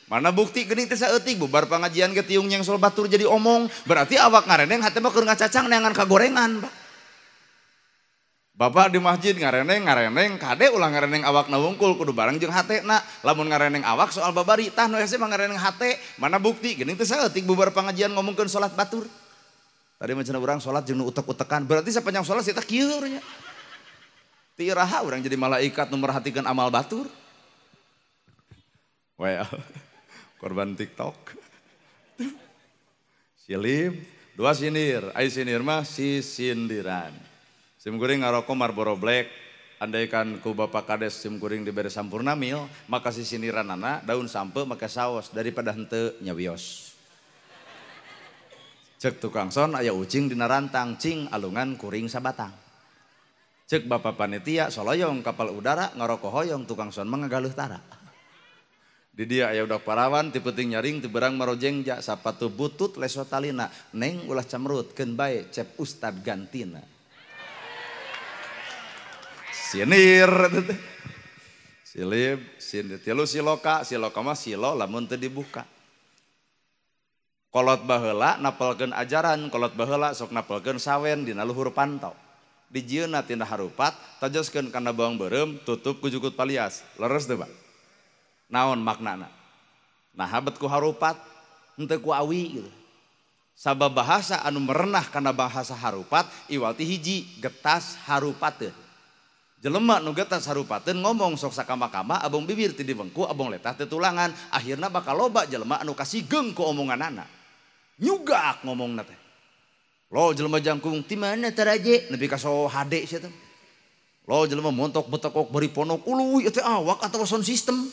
Mana bukti geuning teh saeutik bubar pangajian ge tiung nyengsol batur jadi omong, berarti awak ngareneng hate mah keur ngacacang neangan kagorengan, Pak. Bapak di masjid ngareneng kade ulah ngareneng awakna wungkul kudu bareng jeung hatena. Lamun ngareneng awak soal babari tah nu hese mah ngareneng hate, mana bukti geuning teh saeutik bubar pangajian ngomongkeun salat batur. Tadi mah cenah urang salat jeung nu utek-utekan, berarti sapanjang salat si eta kieu nya. Ti iraha urang jadi malaikat nu merhatikeun amal batur. Well, korban TikTok. Silib, dua sinir, ai sinir mah si sindiran. Sim kuring ngaroko Marlboro Black, andaikan ku Bapak Kades sim kuring dibere sampurna mil, maka si sindiranana daun sampe make saos daripada henteu nyawios. Cek tukang son aya ucing dina rantang, cing alungan kuring sabatang. Cek Bapak panitia soloyong kapal udara ngaroko hoyong tukang son mah ngagaluh tara. Di dia aya udak parawan ti peuting nyaring ti berang marojeng ja sapatu butut leso talina neng ulah camrut keun bae cep ustad gantina. Sinir silib sindir tilu siloka siloka mah silo lamun teu dibuka. Kolot baheula napelkeun ajaran kolot baheula sok napelkeun sawen dina luhur panto. Dijieunna tina harupat tajoskeun kana bawang beureum tutup ku jukut palias. Leres teu Pak? Naon maknana? Nah habet ku harupat henteu ku awi gitu. Sabab bahasa anu merenah kana bahasa harupat iwal ti hiji getas harupateun. Jelema nu getas harupateun ngomong sok sakama-kama abong bibir ti dibengku abong letah teu tulangan akhirna bakal loba jelema anu kasigeung ku omonganana. Nyugak ngomongna teh. Lo jelema jangkung ti mana taraje nepi ka so hade sia teh. Lo jelema montok betekok bari ponok uluy ieu teh awak atawa sound system.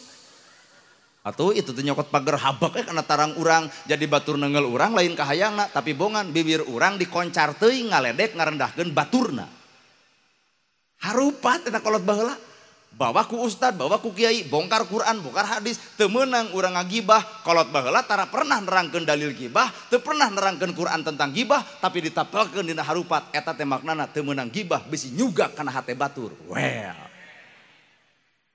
Atau itu teh nyokot pagar habak kana tarang urang jadi batur nenggel urang lain kahayangna tapi bongan bibir urang dikoncar teuing ngaledek ngarendahkeun baturna. Harupat eta kolot baheula. Bawa ku ustad, bawa ku kiai, bongkar Quran, bongkar hadis, teu meunang urang ngagibah. Kolot baheula tara pernah nerangkeun dalil gibah, teu pernah nerangkeun Quran tentang gibah, tapi ditapelkeun dina harupat eta teh maknana teu meunang gibah bisi nyugak kana hate batur. Well.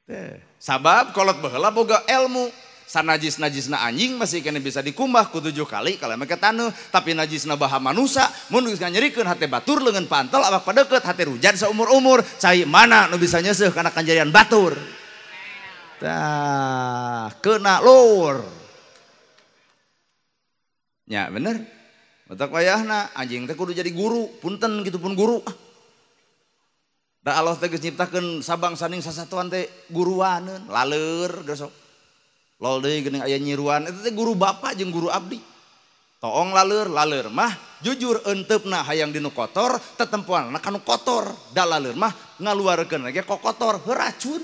Teh. Sabab kolot baheula boga ilmu. Sanajis-najisna anjing masih kena bisa dikumbah ku 7 kali kalau make taneuh, tapi najisna baha manusa mun geus nganyerikeun hate batur leungeun pantel awak padeukeut hate rujan saumur-umur cai mana nu bisa nyeuseuh kana kanjarian batur. Tah, kena lur. Nya bener. Matak wayahna anjing teh kudu jadi guru, punten kitu pun guru. Da Allah teh geus nyiptakeun sabang saning sasatuan teh guruaneun, laleur geus sok. Lol deui geuning aya nyiruan eta teh guru bapak jeung guru abdi. Toong laleur, laleur mah jujur enteupna hayang dinu kotor, tetempoanna kanu kotor. Da laleur mah ngaluarkeun ge kokotor, racun.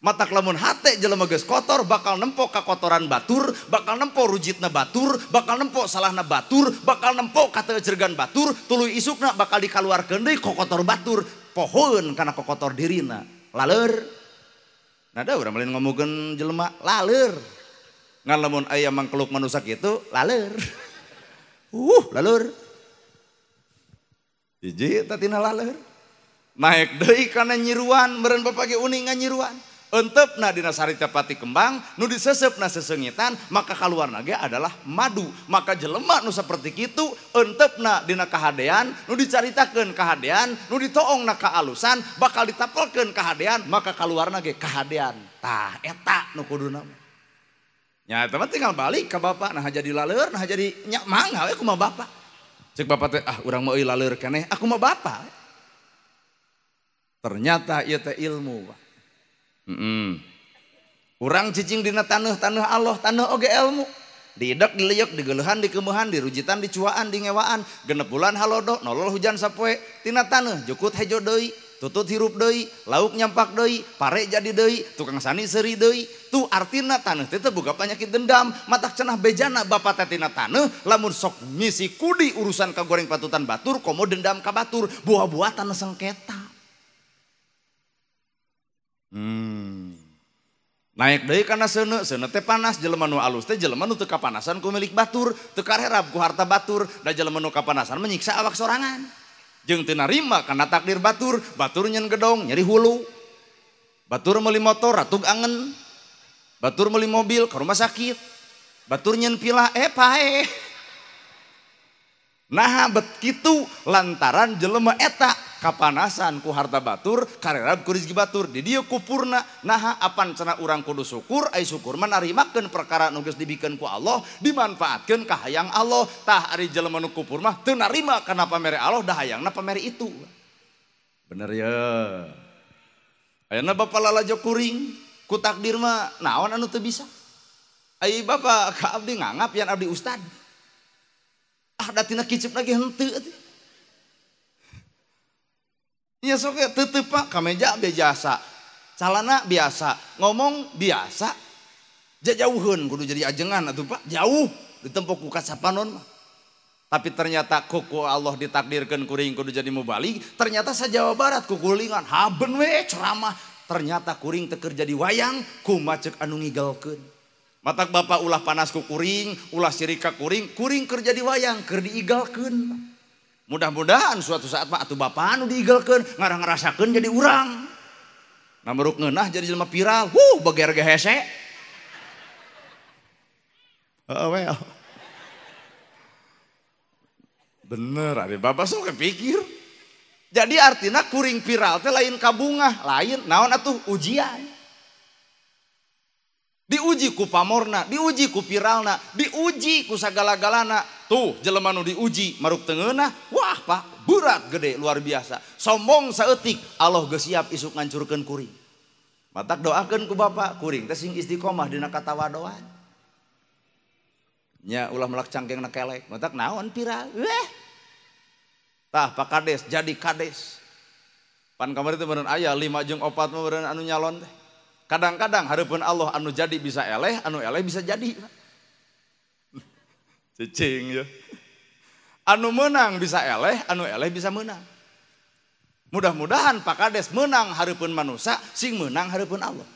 Matak lamun hate jelema geus kotor bakal nempo kakotoran batur, bakal nempo rujitna batur, bakal nempo salahna batur, bakal nempo kateucergan batur, tuluy isukna bakal dikaluarkeun deui kokotor batur, pohoeun kana kokotor dirina. Laleur. Nah da urang lain ngomongkeun jelema laleur. Ngan lamun aya mangkeluk manusa kitu laleur. Laleur. Hiji eta tina laleur. Naek deui kana nyiruan, meureun bapak ge uning nyiruan. Enteupna dina sarita pati kembang, nu diseseupna seseungitan, maka kaluarna ge adalah madu. Maka jelema nu saperti kitu enteupna dina kahadean, nu dicaritakeun kahadean, nu ditoongna kaalusan, bakal ditapelkeun kahadean, maka kaluarna ge kahadean. Tah eta nu kuduna. Nya eta mah tinggal balik ka bapak, nah jadi laleur, nah jadi nya mangga we kumaha bapak. Cek bapak teh ah urang mah euy laleur keneh, aku mah bapak. Ternyata ieu teh ilmu, Pak. Urang cicing dina taneuh-taneuh Allah, taneuh oge ilmu. Diidek, dileyek, digeuleuhan, dikeumehan, dirujitan, dicuaan, dingewaan. 6 bulan halodo, nolol hujan sapoe, tina taneuh jukut hejo deui, tutut hirup deui, lauk nyampak deui, pare jadi deui, tukang sani seuri deui. Tuh artina taneuh teh teu boga panyakit dendam, matak cenah bejana bapa teh tina taneuh, lamun sok ngisi kudi urusan kagoreng patutan batur, komo dendam ka batur, buah-buah taneuh sengketa. Naik deui kana seuneu, seuneu teh panas, jelema nu alus teh jelema nu teu kapanasan ku milik batur, teu karerap ku harta batur, da jelema nu kapanasan menyiksa awak sorangan. Jeung teu narima kana takdir batur, batur nyen gedong nyeri hulu. Batur meuli motor ratug angen. Batur meuli mobil ka rumah sakit. Batur nyen pila paeh. Nah bet kitu lantaran jelema eta Kapanasan ku harta batur, karerab ku rezeki batur. Di dieu kupurna naha apan cenah urang kudu syukur, ai syukur mah narimakeun perkara nu geus dibikeun ku Allah, dimanfaatkeun ka hayang Allah. Tah ari jelema nu kupur mah teu narima kana pamere Allah, da hayangna pamere itu. Bener ya. Ayeuna bapak lalajo kuring, ku takdir mah naon anu teu bisa. Ai bapak ka abdi nganggap yan abdi ustad. Ah da tina kicep lagi henteu atuh. Nya sok teu teu Pak, kameja biasa, calana biasa, ngomong biasa. Jajauheun kudu jadi ajengan atuh Pak, jauh ditempo ku kacapanon mah. Tapi ternyata kuku Allah ditakdirkan kuring kudu jadi mubalig, ternyata sa Jawa Barat kukulingan haben we ceramah, ternyata kuring teu keur jadi wayang kumaha ceuk anu ngigelkeun. Matak bapak ulah panas ku kuring, ulah sirik ka kuring, kuring keur jadi wayang keur diigalkeun. Mudah-mudahan suatu saat mah atuh bapak anu diigalkeun, ngarah ngarasakeun jadi urang. Nah meruk ngeunah jadi jelema viral, huh bager ge hese. Heeh we. Bener, ari bapak sok kepikir. Jadi artinya kuring viral teh lain kabungah, lain naon atuh ujian. Diuji ku pamorna, diuji ku viralna, diuji ku sagala-galana. Tuh jelema nu diuji maruk teu ngeunah, wah Pak, berat gede luar biasa. Sombong saeutik, Allah geus siap isuk ngancurkeun kuring. Matak doakeun ku bapak, kuring teh sing istiqomah dina katawadoan. Nya ulah melak cangkengna kelek, matak naon viral. Weh. Tah Pak Kades jadi kades. Pan kamari teh meureun aya 5 jeung 4 mah meureun anu nyalon teh. Kadang-kadang hareupeun Allah anu jadi bisa eleh, anu eleh bisa jadi. Cicing ya. Anu menang bisa eleh, anu eleh bisa menang. Mudah-mudahan Pak Kades menang hareupeun manusia, sing menang hareupeun Allah.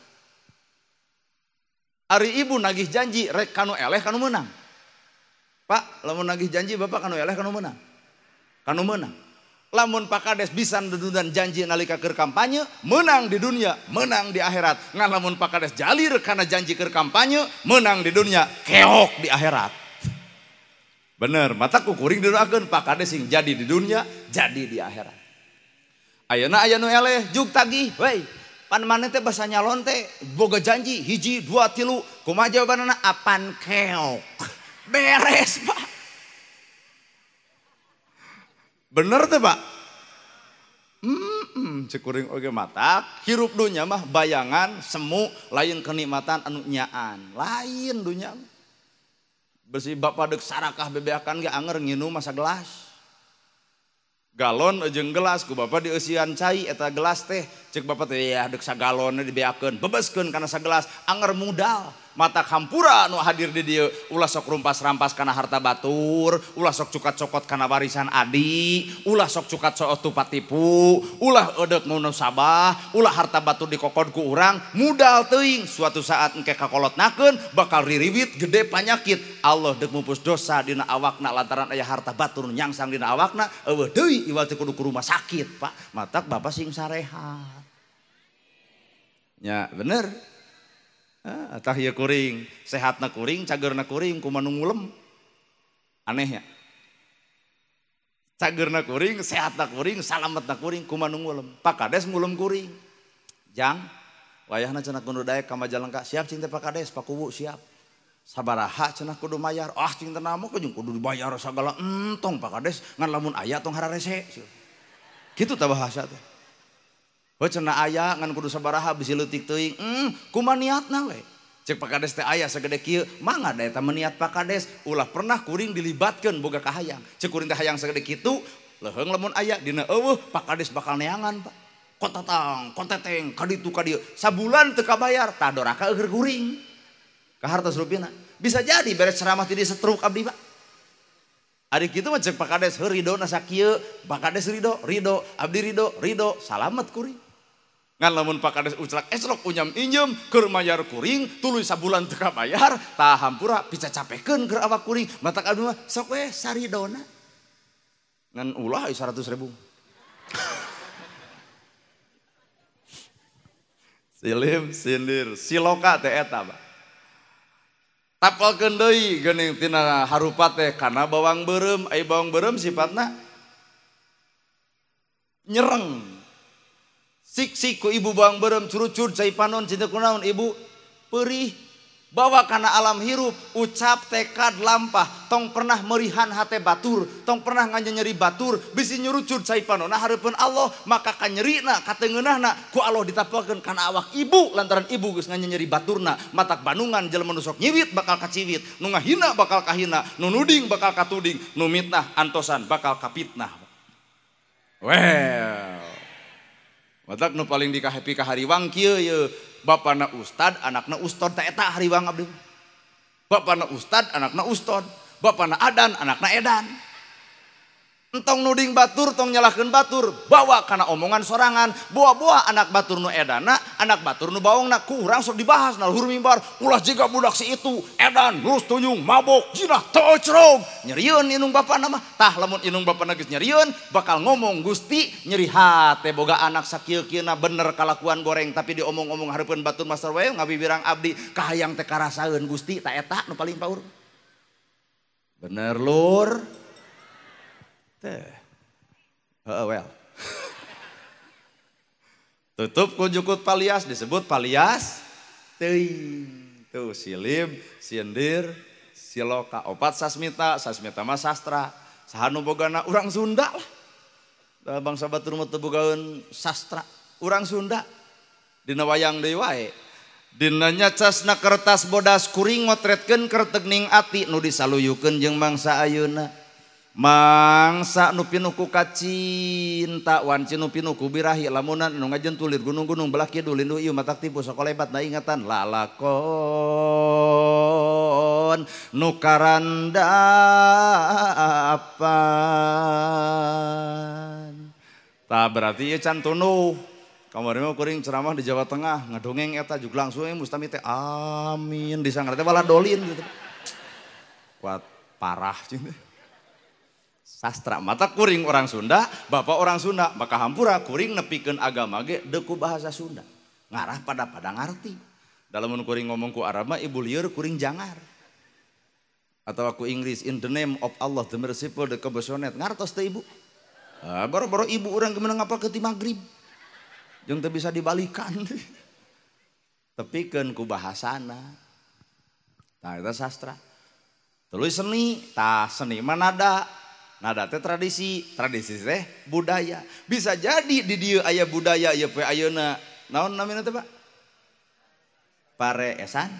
Ari ibu nagih janji rek kanu eleh kanu menang. Pak, lamun nagih janji bapak kanu eleh kanu menang. Kanu menang. Lamun Pak Kades bisa nundunan janji nalika keur kampanye, menang di dunia, menang di akhirat. Ngan lamun Pak Kades jalir karena janji keur kampanye, menang di dunia, keok di akhirat. Bener, mata ku kuring didoakeun Pak Kades sing jadi di dunia, jadi di akhirat. Ayeuna aya nu eleh jug tagih, wey. Pan maneh teh basa nyalon teh boga janji 1 2 3, kumaha jawabanana apan keok. Beres, Pak. Bener tuh Pak? Cek kuring oge matak hirup dunya mah bayangan semu lain kenikmatan anu nyaan lain dunya. Besi bapak dek sarakah bebeakan ge anger nginum masa gelas. Galon jeung gelas ku bapak dieusian cai eta gelas teh cek bapak teh ya dek sagalon dibeakeun bebeskeun kana sagelas anger mudal. Mata hampura nu hadir di dieu ulah sok rumpas-rampas kana harta batur, ulah sok cukat cokot kana warisan adi, ulah sok cukat cokot tupat tipu, ulah eudek nu sabah, ulah harta batur dikokod ku urang, mudal teuing suatu saat engke kakolotnakeun bakal ririwit gede panyakit. Allah deuk mupus dosa dina awakna lantaran aya harta batur nu nyangsang dina awakna, eueuh deui iwal teh kudu ku rumah sakit, Pak. Matak bapak sing sarehat. Nya bener. Tah ieu kuring, sehatna kuring, cageurna kuring, kumaha nu ngulem. Aneh ya. Cageurna kuring, sehatna kuring, salametna kuring, kumaha nu ngulem. Pak Kades ngulem kuring. Jang, wayahna cenah kudu daek ka Majalengka, siap cing teh Pak Kades, Pak Kuwu siap. Sabaraha cenah kudu mayar. Ah cing teh nama jeung kudu dibayar sagala entong Pak Kades, ngan lamun aya tong hararese. Kitu tah bahasa teh. Heuh cenah aya ngan kudu sabaraha bisi leutik teuing. Kumaha niatna we? Cek Pak Kades teh aya sagede kieu, mangga da eta meniat Pak Kades, ulah pernah kuring dilibatkeun boga kahayang. Cek kuring teh hayang sagede kitu, leuheung lamun aya dina eueuh Pak Kades bakal neangan, Pak. Kotatang, koteteng, kaditu kadieu. Sabulan teu kabayar, tah doraka eueur kuring. Ka hartos rupina. Bisa jadi beres ceramah ti disetruk abdi, Pak. Ari kitu mah cek Pak Kades heuh ridona sakieu, Pak Kades ridho, ridho, abdi ridho, ridho, salamet kuring. Ngan lamun Pak Kades uclak eslok unyam injem keur mayar kuring tuluy sabulan teu kabayar tah hampura picacapekeun keur awak kuring matak abdi mah sok we saridona. Ngan ulah 100.000. Silim sindir siloka teh eta Pak. Tapalkeun deui geuning tina harupat teh kana bawang beureum, ai bawang beureum sifatna Nyereng. Sik-sik ku ibu bawang berem curucur cai panon cinta kunaon ibu perih. Bawa kana alam hirup, ucap tekad lampah, tong pernah merihan hate batur, tong pernah nganyeri batur, bisi nyurucur cai panona hareupeun Allah, maka kanyerina katengeunahna ku Allah ditapelkeun kana awak ibu lantaran ibu geus nganyeri baturna, matak bandungan jelema nu sok nyiwit bakal kaciwit, nu ngahina bakal kahina, nu nuding bakal katuding, nu mitnah antosan bakal kapitnah. Well. Matak nu paling dikahepi ka hariwang kieu ye. Bapana ustad, anakna ustad, ta eta hariwang abdi. Bapana ustad, anakna ustad. Bapana adan, anakna edan. Entong nuding batur, tong nyalahkeun batur, bawa kana omongan sorangan, bawa-bawa anak batur nu edana, anak batur nu baongna, ku urang sok dibahas na luhur mimbar, ulah jiga budak si itu, edan, lurus tunyung, mabok, jinah, tocrog, nyerieun inung bapana mah, tah lamun inung bapana geus nyerieun, bakal ngomong Gusti nyeri hate boga anak sakieu-kieuna bener kalakuan goreng tapi diomong-omong hareupeun batur master wae ngabibirang abdi, kahayang teh karasaeun Gusti, ta eta nu paling paur. Bener lur. Teh. Well. Tutup ku jukut palias disebut palias teuing. Tuh silib, sindir, siloka, opat sasmita, sasmita mah sastra. Saha nu bogana urang Sunda lah. Da bangsa batur mah teu bogaeun sastra, urang Sunda. Dina wayang deui wae. Dina nyacasna kertas bodas kuring ngotretkeun kertegning ati nu disaluyukeun jeung mangsa ayeuna. Mangsa nu pinuh ku kacinta wanci nu pinuh ku birahi lamunan nu ngajentulir gunung-gunung belah kidul lindu ieu matak tipu sakolebat na ingatan lalakon nu karandapan. Tah berarti ieu can tunuh. Kamari mah kuring ceramah di Jawa Tengah ngadongeng eta juk langsung mustami teh amin disangka teh malah dolin gitu. Kuat parah cinta. Sastra mata kuring orang Sunda, bapak orang Sunda, maka hampura kuring nepikeun agama ge deku bahasa Sunda. Ngarah pada ngarti. Dalam mun kuring ngomong ku Arab mah ibu lieur kuring jangar. Atau aku Inggris in the name of Allah the merciful the compassionate. Ngartos teh ibu. Ah, boro-boro ibu urang geus ngapal ke ti magrib. Jeung teu bisa dibalikan. Tepikeun ku bahasana. Tah eta sastra. Tuluy seni, tah seni mah nada. Nada teh tradisi, tradisi teh budaya. Bisa jadi di dieu aya budaya ieu poe ayeuna. Naon namina teh, Pak? Pareesan.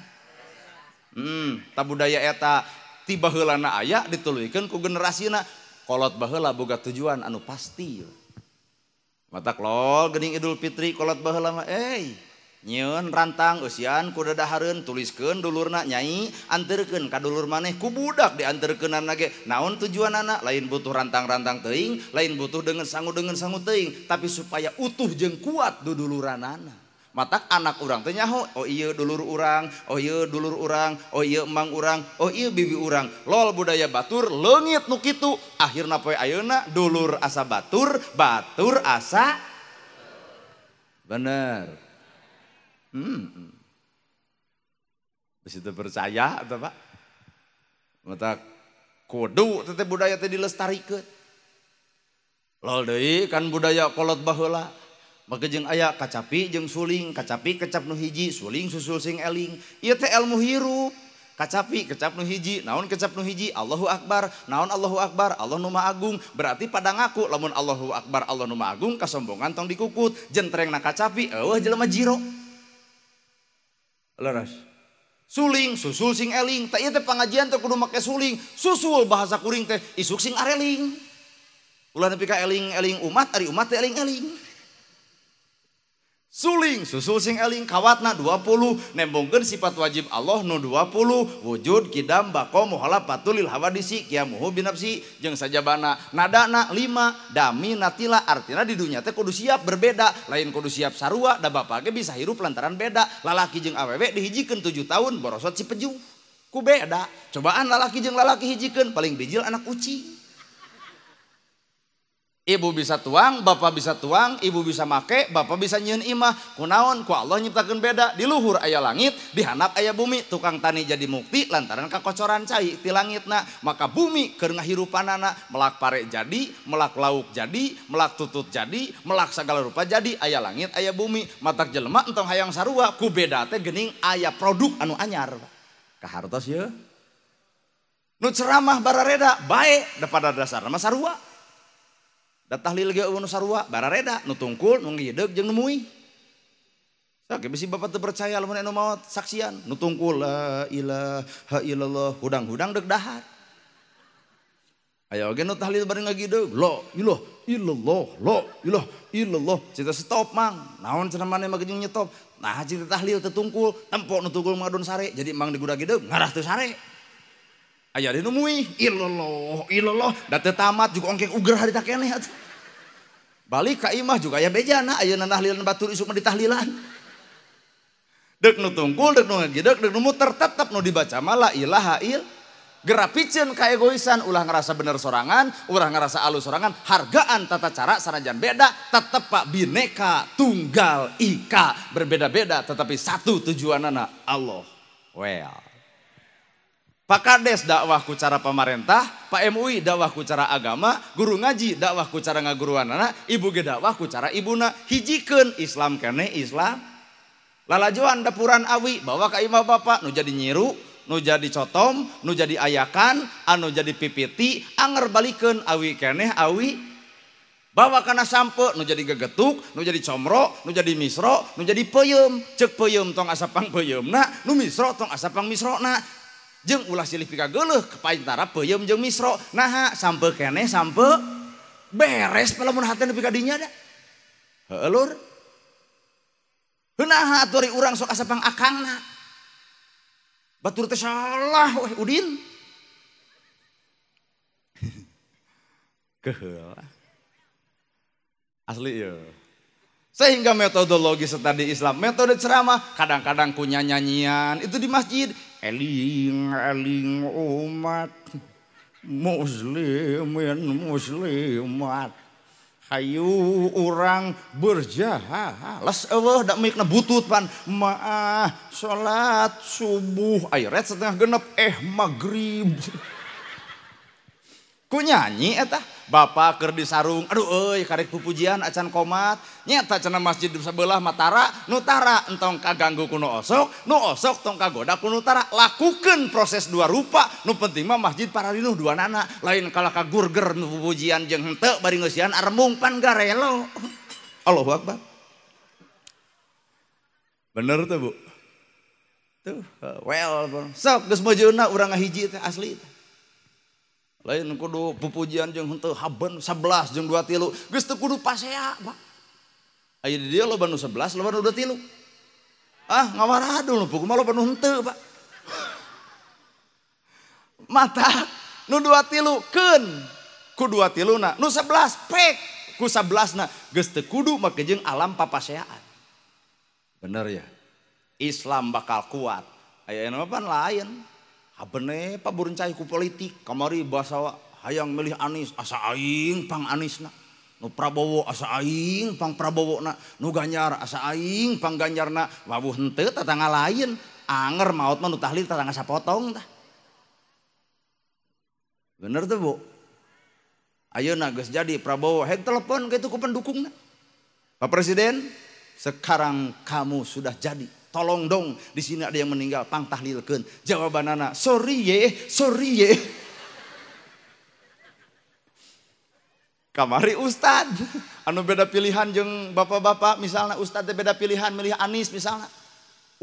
Ta budaya eta ti baheulana aya dituluykeun ku generasina. Kolot baheula boga tujuan anu pasti. Matak lol geuning Idul Fitri kolot baheula mah nyieun rantang eusian ku dadahareun tuliskeun dulurna nyai anterkeun ka dulur maneh ku budak dianterkeunana ge naon tujuanana lain butuh rantang-rantang teuing lain butuh dengan sangu teuing tapi supaya utuh jeung kuat duduluranana. Matak anak urang teh nyaho oh ieu dulur urang, oh ieu dulur urang, oh ieu emang urang, oh ieu bibi urang. Lol budaya batur leungit nu kitu akhirna poe ayeuna dulur asa batur, batur asa bener. Bisa percaya atau Pak? Mata kudu teh budaya teh dilestarikeun. Lol deui kan budaya kolot baheula. Maka jeung aya kacapi jeung suling, kacapi kecap nu hiji, suling susul sing eling. Ieu teh ilmu hirup. Kacapi kecap nu hiji, naon kecap nu hiji? Allahu Akbar. Naon Allahu Akbar? Allah nu Maha Agung. Berarti pada ngaku lamun Allahu Akbar Allah nu Maha Agung kasombongan tong dikukut. Jentrengna kacapi eueuh jelema jiro. Leres. Suling susul sing eling. Tah ieu teh pangajian teh kudu make suling. Susul bahasa kuring teh isuk sing areling. Ulah nepi ka eling-eling umat ari umat teh eling-eling. Suling susul sing eling kawatna 20 nembongkeun sifat wajib Allah nu 20 wujud kidam baqo muhalafatul lil hawadisi qiyamuhu binafsi jeung sajabana nadana 5 dami natila artina di dunya teh kudu siap berbeda lain kudu siap sarua da bapak ge bisa hirup lantaran beda lalaki jeung awewe dihijikeun 7 tahun borosot si peju ku beda cobaan lalaki jeung lalaki hijikeun paling bijil anak ucing. Ibu bisa tuang, bapak bisa tuang, ibu bisa make, bapak bisa nyieun imah. Kunaon ku Allah nyiptakeun beda, di luhur aya langit, di handap aya bumi. Tukang tani jadi mukti lantaran kakocoran cai ti langitna, maka bumi keur ngahirupanana, melak pare jadi, melak lauk jadi, melak tutut jadi, melak sagala rupa jadi, aya langit aya bumi. Matak jelema entong hayang sarua, ku beda teh geuning aya produk anu anyar. Kahartos yeuh. Nu ceramah barareda bae da pada dasarna mah sarua. Da tahlil ge eueuh nu sarua barareda, nu tungkul, nu ngideug jeung nu muih. Sok bisi bapak teu percaya lamun anu maot saksian, nu tungkul la ilaha illallah hudang-hudang deuk dahar. Aya oge nu tahlil bari ngagideug, la ilaha illallah, la ilaha illallah. Cita stop mang, naon cenah maneh mah jeung nyetop. Nah cita tahlil teu tungkul, tempo nu tungkul ngadon sare, jadi mang digudag-gideug ngarah teu sare. Aya deui nu muih, illallah, illallah, da teu tamat juga ongkek uger harita keneh atuh. Balik ka imah juga aya bejana, ayeuna tahlilan batur isuk mah ditahlilan. Deuk nu tungkul, deuk nu ngagideug, deuk nu muter tetep nu dibaca mah la ilaha ill. Gerapiceun kaegoisan, ulah ngerasa bener sorangan, ulah ngerasa alus sorangan, hargaan tata cara sanajan beda, tetep Pak bineka tunggal ika, berbeda-beda tetapi satu tujuanana Allah. Well. Pak Kades dakwah ku cara pamarentah, Pak MUI dakwah ku cara agama, guru ngaji dakwah ku cara ngaguruanana, ibu ge dakwah ku cara ibuna, hijikeun Islam keneh Islam. Lalajoan dapuran awi bawa ka imah bapak nu jadi nyiru, nu jadi cotom, nu jadi ayakan, anu jadi pipiti, anger balikeun awi keneh awi. Bawa kana sampe nu jadi gegetuk, nu jadi comro, nu jadi misro, nu jadi peuyeum, ceuk peuyeum tong asapang peuyeumna, nu misro tong asapang misrona. Jeung ulah silih pikageuleuh kepaintara peuyeum jeung misro. Naha sampe keneh sampe beres palamun hate nepi ka dinya da. Heueuh lur. Naha atuh ari urang sok asapang akangna. Batur teh salah weh Udin. Keheul. Asli ieu. Sehingga metodologi tadi Islam, metode ceramah kadang-kadang kunya nyanyian itu di masjid. Eling-eling umat muslimin muslimat hayu urang berjahat les eueuh da mikna butut pan maah salat subuh aya ret setengah genep maghrib ku nyanyi eta bapak keur di sarung aduh euy karek pupujian acan komat nyata cenah masjid sebelah matara nu tara entong kaganggu ku nu osok nu osok tong kagoda ku nu tara lakukeun proses dua rupa nu penting mah masjid pararinuh dua nana lain kalah ka gurger nu pupujian jeung henteu bari ngeusian arembung pan garelo. Allahu akbar. Bener tuh Bu tuh well sok geus mojeuna urang ngahiji teh asli teh. Lain kudu pupujian jeung henteu haben 11 jeung 23 geus teu kudu pasea Pak. Aya di dieu loba nu 11 loba nu 23. Ah ngawaradul nu kumaha loba nu henteu Pak. Mata nu 23 keun ku 23 na nu 11 pek ku 11 na geus teu kudu make jeung alam papaseaan. Bener ya? Islam bakal kuat. Aya mah pan lain. Habene Pak buruncai ku politik kamari basa hayang milih Anies asa aing pang Anisna nu Prabowo asa aing pang Prabowona nu Ganjar asa aing pang Ganjarna wawuh henteu tetangga lain anger maot mah nu tahlil tetangga sapotong tah. Bener tuh Bu. Ayeuna geus jadi Prabowo heg telepon kitu ku pendukungna. Pak Presiden sekarang kamu sudah jadi. Tolong dong, di sini ada yang meninggal, pang tahlilkeun. Jawabanana, sorry ye, sorry ye. Kamari ustad, anu beda pilihan jeung bapak-bapak, misalnya ustad teh beda pilihan milih Anies misalnya.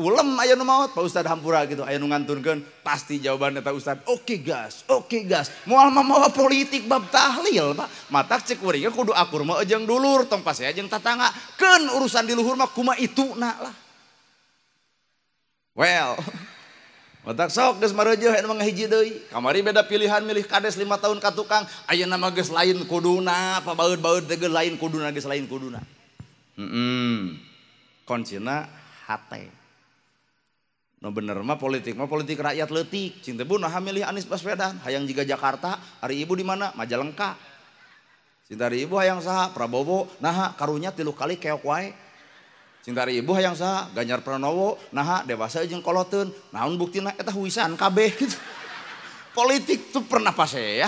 Ulem aya nu maot, Pak Ustad hampura gitu, aya nu ngantunkeun, pasti jawaban eta ustad, oke gas, oke gas. Moal mamawa politik bab tahlil, Pak. Matak ceuk kuring kudu akur mah jeung dulur, tong pasea jeung tatangga. Keun urusan di luhur mah kumaha ituna lah. Well, matak sok geus mareujeuh anu ngahiji deui. Kamari beda pilihan milih kades 5 tahun ka tukang, ayeuna mah geus lain kuduna, pabaeud-baeud teh geus lain kuduna, geus lain kuduna. Kuncina hate. Nu bener mah politik rakyat leutik. Cing teh bu naha milih Anies Baswedan, hayang jiga Jakarta, ari ibu di mana? Majalengka. Cintari ibu hayang saha Prabowo naha karunya 3 kali keok wae. Cintari ibu hayang saha Ganjar Pranowo naha dewasa jeung koloteun naon buktina eta huisan kabeh gitu. Politik tuh pernah pasea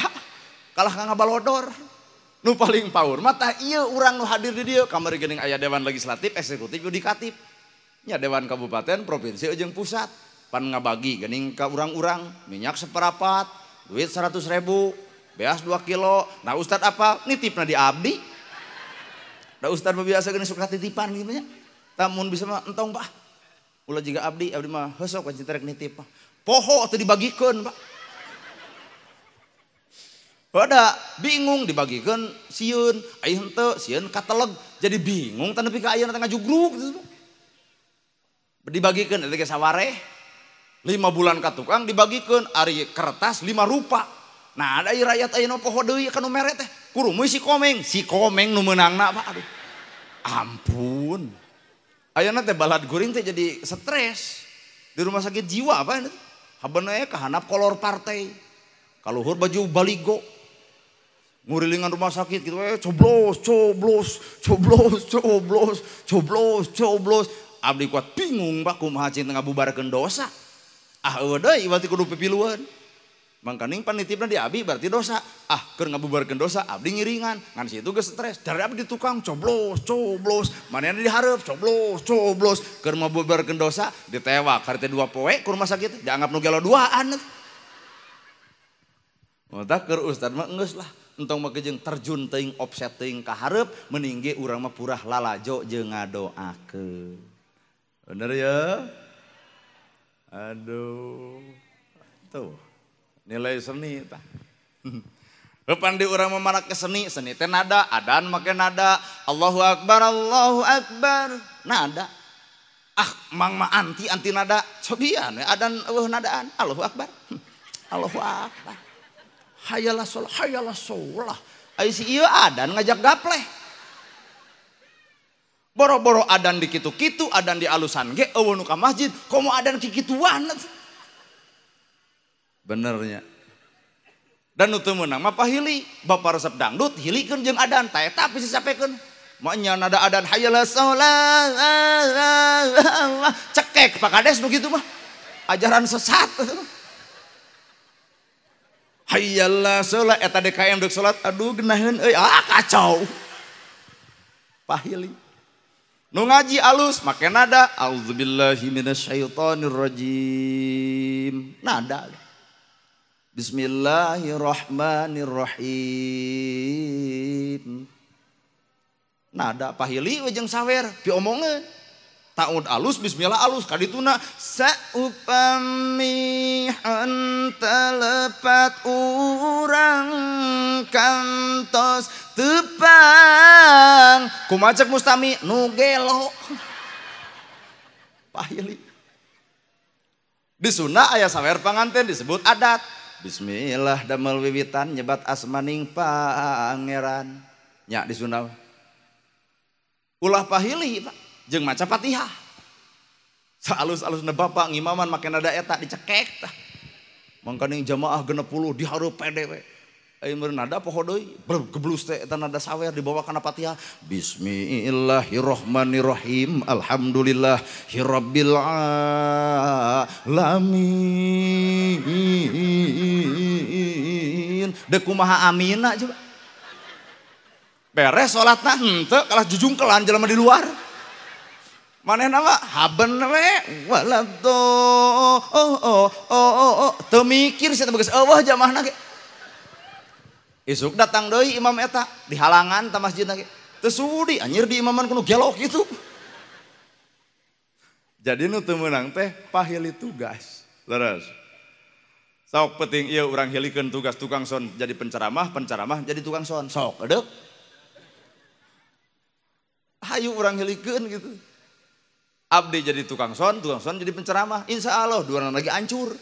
kalah ka ngabalodor. Nu paling power mah tah ieu urang nu hadir di dieu kamari geuning aya dewan legislatif, eksekutif, yudikatif. Nya dewan kabupaten, provinsi jeung pusat. Pan ngabagi geuning ka urang-urang minyak seperapat, duit 100.000, beas 2 kilo. Nah ustad apa? Nitipna di abdi. Da ustad mah biasa geuning suka titipan gitu nya. Tah mun bisa mah entong Pak. Ulah jiga abdi, abdi mah heuh sok rek nitip. Poho teu dibagikeun Pak. Pada bingung dibagikan sieun, ai henteu sieun kateleg jadi bingung tah nepi ka ayeuna teh ngajugruk gitu. Dibagikeun eta ge sawareh 5 bulan ka tukang dibagikeun ari kertas 5 rupa. Nah ada rakyat ayeuna poho deui ka nu mere teh kurumuy si komeng nu meunangna Pak aduh. Ampun. Ayeuna teh balad guring teh jadi stres di rumah sakit jiwa apa ini? Habeun we kahanap kolor partai. Kaluhur baju baligo. Ngurilingan rumah sakit gitu, coblos, coblos, coblos, coblos, coblos, coblos. Abdi kuat bingung Pak kumaha cinta ngabubarkeun dosa. Ah eueuh deui berarti kudu pipilueun. Mangkaning panitipna di abdi berarti dosa. Ah keur ngabubarkeun dosa abdi ngiringan. Ngan situ geus stres. Dari abdi tukang coblos, coblos, manehna dihareup coblos, coblos. Keur ngabubarkeun dosa ditewak harita 2 poe ku rumah sakit dianggap nu gelo duaan. Mata keur ustad mah geus lah. Entong mah jeung terjun teuing offset teuing ka hareup mending ge urang mah purah lalajo jeung ngadoakeun. Bener ya? Aduh. Tuh. Nilai seni tah. Heupan di urang mah marak ke seni, seni teh nada, adan make nada, Allahu akbar, Allahu akbar, nada. Ah, mang mah anti nada. Cobian we adan eueuh nadaan, Allahu akbar. Allahu akbar. Hayalah sholah, hayalah sholah. Ayo si ieu adan ngajak gapleh. Boro-boro adan di kitu-kitu, adan di alusan ge eueuh nu ka masjid, komo adan kikituan. Benernya. Dan nu teu meunang mah pahili, bapa resep dangdut hilikeun jeung adan, tah eta bisa sapekeun. Maenya nada adan hayalah sholah. Cekek Pak Kades nu kitu mah. Ajaran sesat. Hayalah sholat, eta DKM dek sholat, aduh genaheun euy, ah kacau. Pahili. Nu ngaji alus make nada, auzubillahi minasyaitonirrajim. Nada. Bismillahirrahmanirrahim. Nada pahili we jeung sawer piomongeun. Taud alus bismillah alus kadituna saupami henteu lepat urang kantos tepang kumaha cek mustami nu gelo pahili. Di Sunda aya sawer panganten disebut adat. Bismillah damel wiwitan nyebat asmaning pangeran nya di Sunda ulah pahili Pak jeung maca Fatihah. Saalus-alusna bapak ngimaman make nada eta dicekek tah. Mangkaning jamaah 60 dihareup pede we. Ai meureun nada poho deui, geblus teh eta nada sawer dibawa kana Fatihah. Bismillahirrahmanirrahim. Alhamdulillahirabbil alamin. Deuk kumaha amina coba. Beres salatna henteu kalah jujungkelan jelema di luar. Manehna mah haben we walado oh oh oh oh teu mikir sia teh geus eueuh jamaahna ge. Isuk datang deui imam eta di halangan ta masjidna ge. Teu sudi anjir di imaman kudu gelok kitu. Jadi nu teu meunang teh pahili tugas. Leres. Sok penting ieu urang hilikeun tugas tukang son jadi penceramah, penceramah jadi tukang son. Sok edeuk. Hayu urang hilikeun gitu. Abdi jadi tukang son jadi penceramah. Insya Allah dua orang lagi hancur.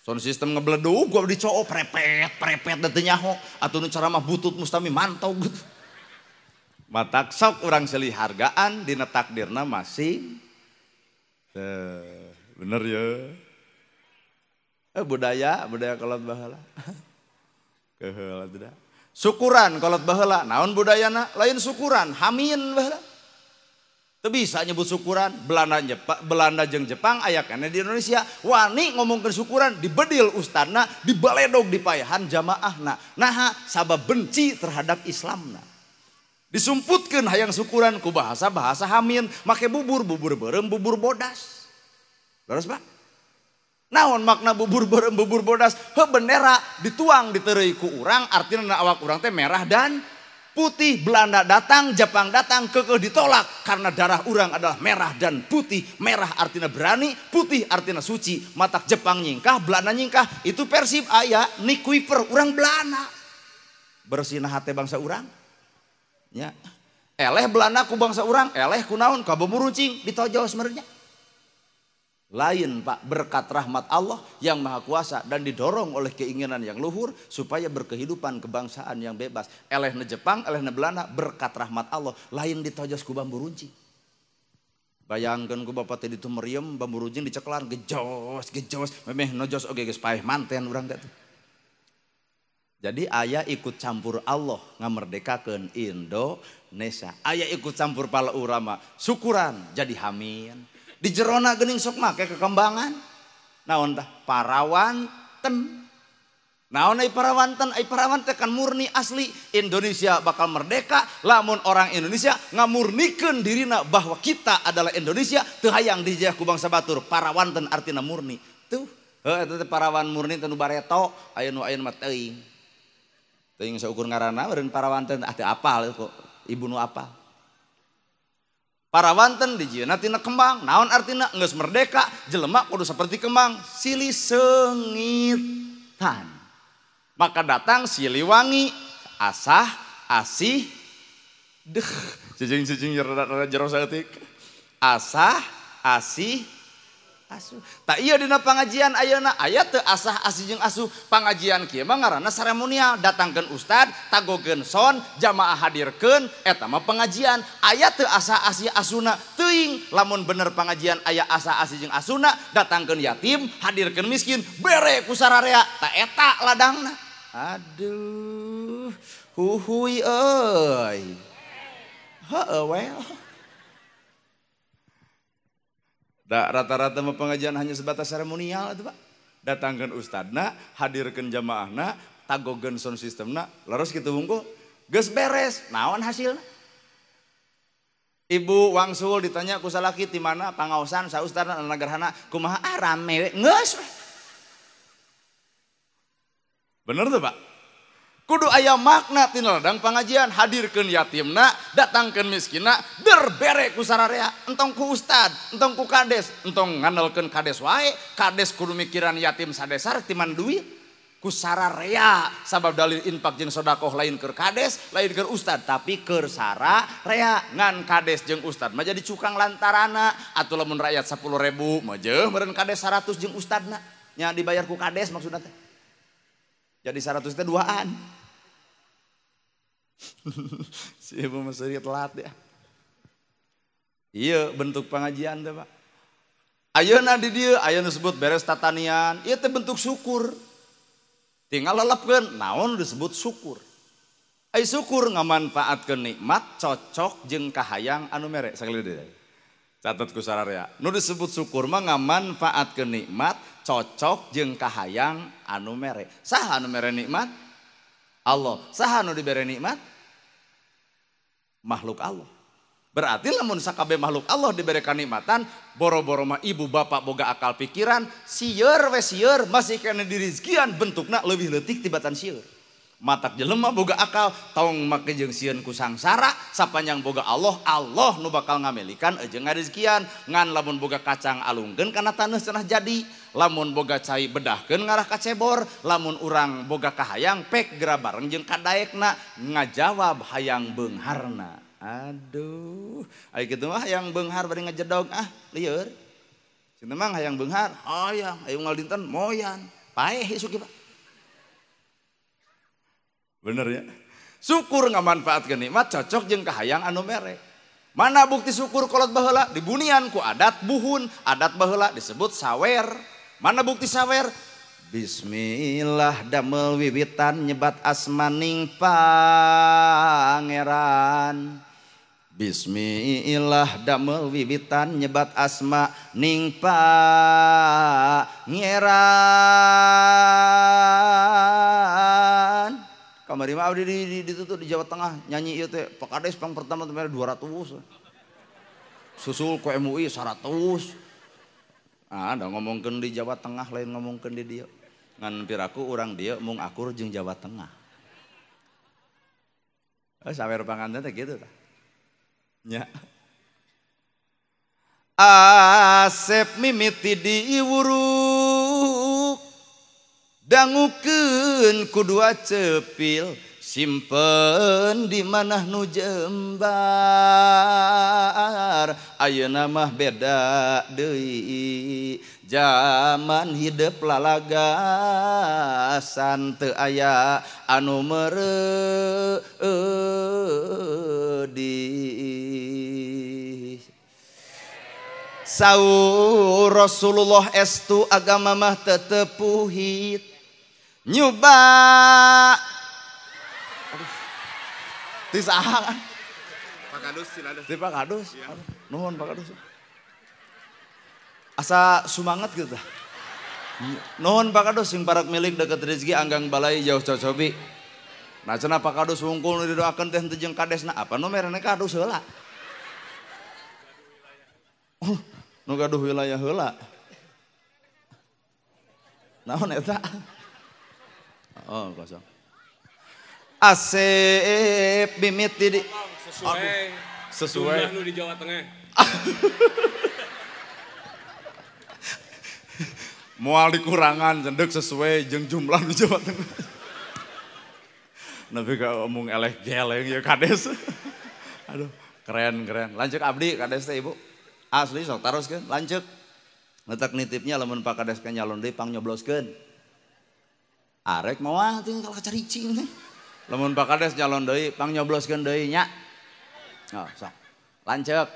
Son sistem ngebledug, gua dicoo prepet, prepet dan teu nyaho. Atuh nu ceramah butut mustami mantau gitu. Matak sok urang silih hargaan dina takdirna masing. Bener ya. Budaya, budaya kolot baheula. Keheula tidak. Syukuran kolot baheula naon budayana lain syukuran hamin baheula. Teu bisa nyebut syukuran Belanda jeung Jepang aya keneh di Indonesia wani ngomongkeun syukuran dibedil ustadna dibaledog dipayahan jamaahna. Naha sabab benci terhadap Islamna. Disumputkeun hayang syukuran ku bahasa-bahasa hamin make bubur bubur beureum bubur bodas. Leres Pak? Naon makna bubur beureum bubur bodas? Heuh bendera dituang diteureuy ku urang artina na awak urang teh merah dan putih. Belanda datang, Jepang datang, kekeh ditolak karena darah urang adalah merah dan putih. Merah artinya berani, putih artinya suci. Matak Jepang nyingkah, Belanda nyingkah. Itu Persib aya Nick Kuiper urang Belanda. Bersihna hate bangsa urang. Ya. Eleh Belanda ku bangsa urang, eleh ku naon ka bambu runcing ditojos merenya. Lain Pak, berkat rahmat Allah yang Maha Kuasa dan didorong oleh keinginan yang luhur supaya berkehidupan kebangsaan yang bebas. Elehna Jepang, elehna Belanda, berkat rahmat Allah. Lain ditojos ku bambu runcing. Bayangkan ku bapak teh ditu meriem, bambu runcing diceklan, gejos, gejos, memeh nojos oge geus paeh manten urang teh. Jadi aya ikut campur Allah ngamerdekakeun Indonesia. Aya ikut campur para ulama, syukuran jadi hamin. Di jerona geuning sok make kekembangan. Naon tah? Parawanten. Naon ai parawanten? Ai parawan teh kan murni asli. Indonesia bakal merdeka lamun orang Indonesia ngamurnikeun dirina bahwa kita adalah Indonesia teu hayang dijajah ku bangsa batur. Parawanten artina murni. Tuh, heuh eta teh parawan murni teh nu bareto, aya nu aya mah teuing. Teuing saukur ngaranna eureun parawanten ah teu apal kok ibu nu apal. Parawanten dijieunna tina kembang, naon artina geus merdeka, jelema kudu seperti kembang, silih seungitan. Maka datang Siliwangi, asah, asih, deh, cicing-cicing rada jero saeutik. Asah, asih, asuh. Tak iya dina pangajian ayeuna aya teu asah asih jeung asuh. Pangajian kieu mah ngaranna seremonial, datangkeun ustad, tagogeun son, jamaah hadirkeun, eta mah pengajian. Aya teu asah asih asuna teuing, lamun bener pengajian aya asah asih jeung asuna, datangkeun yatim, hadirkeun miskin, bere ku sararea, ta eta ladangna. Aduh, huhuy euy. Heueuh we. Rata-rata pengajian hanya sebatas seremonial itu Pak. Datangkan ustadna, hadirkan jamaahna, tagogeun sound systemna, leres kitu wungkul, geus beres, naon hasilna? Ibu wangsul ditanya ku salaki ti mana pangaosan sa ustadna nagarhana kumaha ah rame we geus. Bener tuh Pak? Kudu aya makna tina ladang pengajian, hadirkeun yatimna, datangkeun miskinna, berbere ku sararea, entong ku ustad, entong ku kades, entong ngandelkeun kades wae, kades kudu mikiran yatim sadesar timan duit, ku sararea, sabab dalil infak jeung sedekah lain keur kades, lain keur ustad, tapi keur sararea, ngan kades jeung ustad mah jadi cukang lantarana, atuh lamun rakyat 10.000 mah jeuh meureun kades 100 jeung ustadna, nya dibayar ku kades maksudna teh. Jadi 100 itu duaan. Si ibu masih telat ya. Iya bentuk pengajian teh Pak. Ayeuna di dieu aya nu disebut beres tatanian, ieu teh bentuk syukur. Tinggal lelepkeun naon disebut syukur. Ai syukur ngamanfaatkeun nikmat cocok jeung kahayang anu mere sakali deui. Catat ku sararea. Nu disebut syukur mah ngamanfaatkeun nikmat cocok jeung kahayang anu mere. Saha anu mere nikmat? Allah. Saha anu dibere nikmat? Makhluk Allah. Berarti lamun sakabeh makhluk Allah dibere kanikmatan, boro-boro mah ibu bapak boga akal pikiran, sieur we sieur masih kena dirizkian bentukna leuwih leutik tibatan sieur. Matak jelema boga akal tong make jeung sieun ku sangsara, sapanjang boga Allah, Allah nu bakal ngamelikan jeung ngarizkian. Ngan lamun boga kacang alungkeun kana taneuh cenah jadi, lamun boga cai bedahkeun ngarah ka cebor, lamun urang boga kahayang pek geura bareng jeung kadaekna ngajawab hayang beungharna. Aduh, aya kitu mah hayang beunghar bari ngejedog ah lieur. Cenah mah hayang beunghar, hayang aya unggal dinten moyan, paeh isuk ieu Pak. Bener ya? Syukur ngamanfaatkeun nikmat cocok jeung kahayang anu mere. Mana bukti syukur kolot baheula? Dibunian ku adat buhun, adat baheula disebut sawer. Mana bukti sawer? Bismillah damel wiwitan nyebat asmaning pangeran. Bismillah damel wiwitan nyebat asma ning pangeran. Kamari mah abdi ditutup di Jawa Tengah nyanyi ieu teh Pak Kades pang pertama teh 200. Susul ku MUI 100. Ah, da ngomongkeun di Jawa Tengah lain ngomongkeun di dieu. Ngan piraku urang dieu mung akur jeung Jawa Tengah. Sawer panganten teh kitu tah. Nya. Asep mimiti diwuruk dangukeun ku dua cepil simpen di manah nu jembar. Ayeuna mah beda deui zaman hidep lalagasan teu aya anu mereudi. Saur Rasulullah estu agama mah tetepuhit nyuba. Ti saha? Pak Kadus silada. Ti Pak Kadus. Ya. Nuhun Pak Kadus. Asa sumanget gitu tah. Nuhun Pak Kadus sing parak milik deket rezeki anggang balai jauh cocobi. Nah cenah Pak Kadus wungkul nu didoakeun teh henteu jeung kadesna apa nu merene kadus heula. Oh, nu gaduh wilayah heula. Naon eta? Oh, kosong. Asep mimiti di sesuai. Sesuai jumlah nu di Jawa Tengah. Moal dikurangan cendek sesuai jeung jumlah nu Jawa Tengah. Nepi ka omong eleh geleng ya kades. Aduh, keren keren. Lanceuk abdi kades teh Ibu. Asli sok taroskeun lanceuk. Letak nitipnya lamun Pak Kades ka nyalon deui pang nyobloskeun. Arek moal tinggal kacaricing teh. Lamun Pak Kades nyalon deui pang nyobloskeun deui nya. Oh, sok. Lanceuk.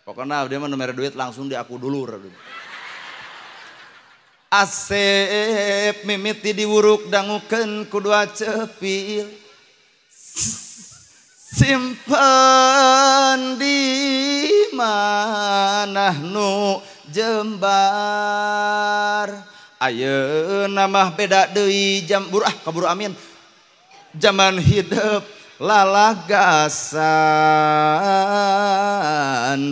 Pokona dia mah nu mere duit langsung di aku dulur. Asep mimiti diwuruk dangukeun ku dua cepil. Simpen di manah nu jembar. Ayeuna mah beda deui jam buru ah kaburu amin. Zaman hidup lalagasan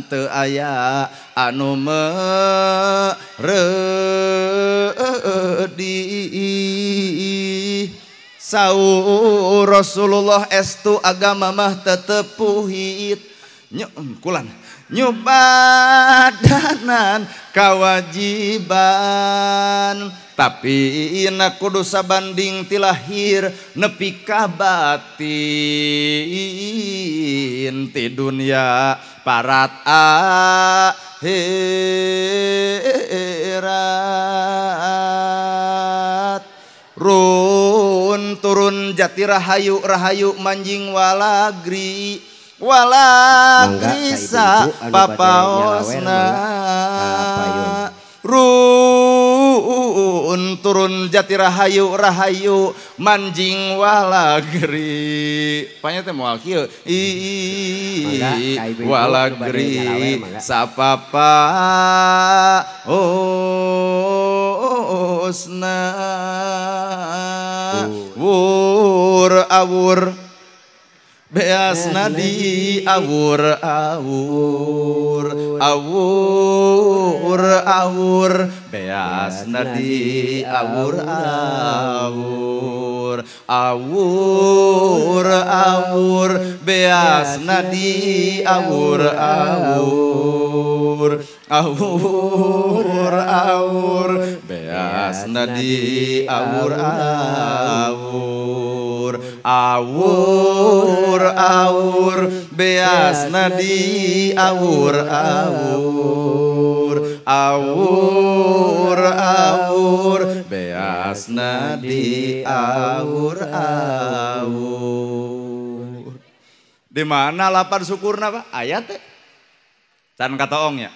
teu aya anu mereudi. Saur Rasulullah estu agama mah tetepuhit kulan nyubadanan kewajiban tapi na kudu sabanding ti lahir nepi ka batin ti dunia parat akhirat. Run turun jati rahayu rahayu manjing walagri walagri sa papaosna. Run turun jati rahayu rahayu manjing walagri. Panya teh moal kieu walagri sapapa osna. Wur awur beasna di awur awur awur awur beasna di awur awur awur awur beasna di awur awur awur awur beasna di awur awur awur awur beasna di awur awur awur awur beasna di awur awur. Di mana lapan syukurna Pak? Ayat teh. Can katoong ya.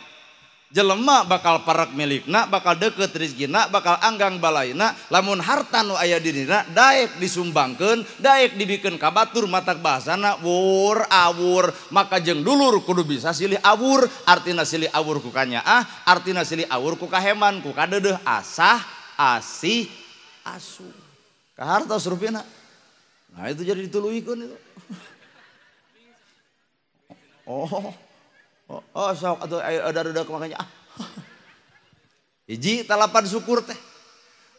Jelema bakal parek milikna, bakal deket rezekina, bakal anggang balaina, lamun harta nu aya di dirina daek disumbangkeun, daek dibikeun ka batur matak bahasana wur awur, maka jeung dulur kudu bisa silih awur, artina silih awur ku kanyaah, artina silih awur ku kaheman, ku kadeudeuh, asah, asih, asuh. Ka harta rupina. Nah itu jadi dituluykeun itu. Oh. Oh, sok atuh ada makanya ah. Hiji talapan syukur teh.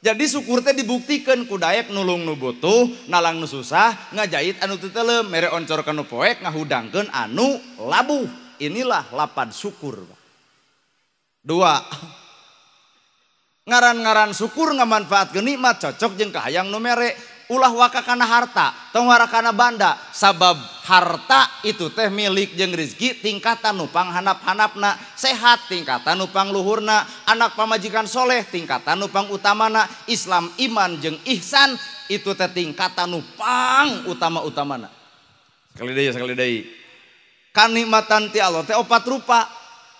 Jadi syukur teh dibuktikan ku daek nulung nu butuh, nalang nu susah, ngajait anu teu teuleum, mere oncor ka nu poek, ngahudangkeun anu labuh. Inilah lapan syukur. Dua. Ngaran-ngaran syukur ngamanfaatkeun nikmat cocok jeung kahayang nu mere. Ulah waka kana harta, tong waka kana banda, sabab harta itu teh milik jeung rezeki tingkatan nu panghanap-hanapna, sehat tingkatan nu pangluhurna, anak pamajikan soleh tingkatan nu pangutamana, Islam iman jeung ihsan itu teh tingkatan nu pang utama-utamana. Sekali deui, sekali deui. Kanikmatan ti Allah teh opat rupa.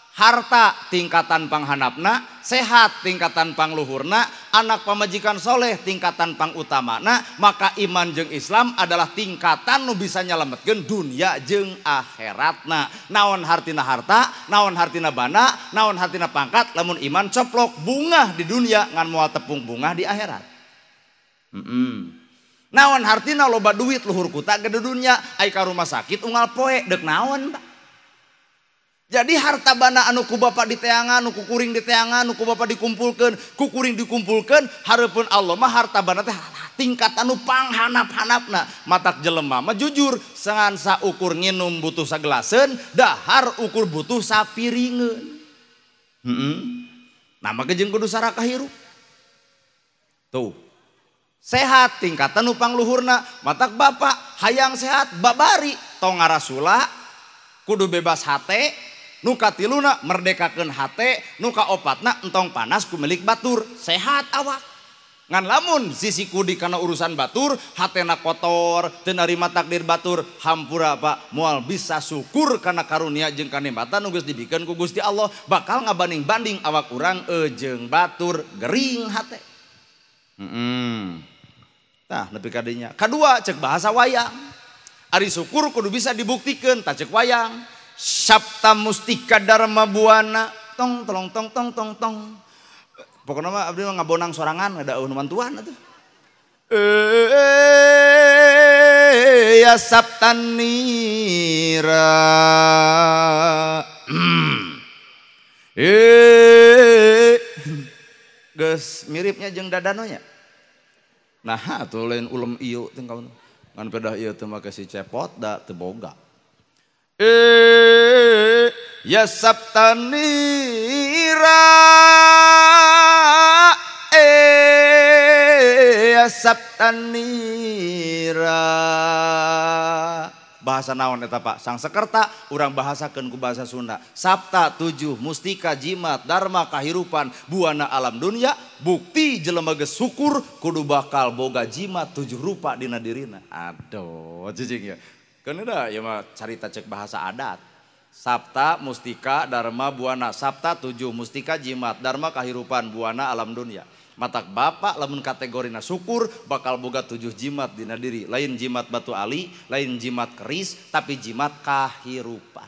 Harta tingkatan panghanapna, sehat tingkatan pangluhurna, anak pamajikan soleh tingkatan pangutamana, maka iman jeung Islam adalah tingkatan nu bisa nyalametkeun dunia jeung akhiratna. Naon hartina harta, naon hartina bana, naon hartina pangkat, lamun iman coplok bungah di dunia ngan moal tepung bungah di akhirat. Naon hartina loba duit luhur kuta gede dunia, ai ka rumah sakit unggal poe deuk naon Pak? Jadi harta bana anu ku bapak diteangan, nu ku kuring diteangan, nu ku bapak dikumpulkeun, ku kuring dikumpulkeun, hareupeun Allah mah harta bana teh tingkat anu panghanap-hanapna. Matak jelema mah jujur, sangan saukur nginum butuh sagelaseun, dahar ukur butuh sapiringeun. Nah maka jeung kudu sarakah hirup. Tuh. Sehat tingkatan nu pangluhurna, matak bapak hayang sehat babari tong ngarasula kudu bebas hate. Nu katiluna merdekakeun hate, nu kaopatna entong panas ku milik batur, sehat awak. Ngan lamun sisi kudi kana urusan batur, hatena kotor, teu narima takdir batur, hampura Pak, moal bisa syukur kana karunia jeung kanikmatan nu geus dibikeun ku Gusti Allah, bakal ngabanding-banding awak urang jeung batur, gering hate. Tah nepi ka dinya. Kadua cek bahasa wayang. Ari syukur kudu bisa dibuktikan, tah cek wayang. Sabta mustika dharma buana tong tolong tong tong tong tong. Pokoknya mah abdi mah ngabonang sorangan ada eueuh mantuan atuh. Ya sabtanira. Geus miripnya jeung dadano nya. Nah atuh lain ulem ieu teh kaun. Ngan pedah ieu teh make si cepot da teu boga. Ya sabtanira, ya sabtanira. Bahasa naon eta Pak? Sangsekerta urang bahasakeun ku bahasa Sunda. Sabta tujuh, mustika jimat, dharma kahirupan, buana alam dunia, bukti jelema geus syukur kudu bakal boga jimat tujuh rupa dina dirina. Aduh, cicing ya. Keun da ieu mah carita cek bahasa adat. Sabta, mustika, dharma, buana. Sabta tujuh, mustika jimat, dharma kahirupan, buana alam dunia. Matak bapak lamun kategorina syukur bakal boga tujuh jimat dina diri. Lain jimat batu ali, lain jimat keris, tapi jimat kahirupan.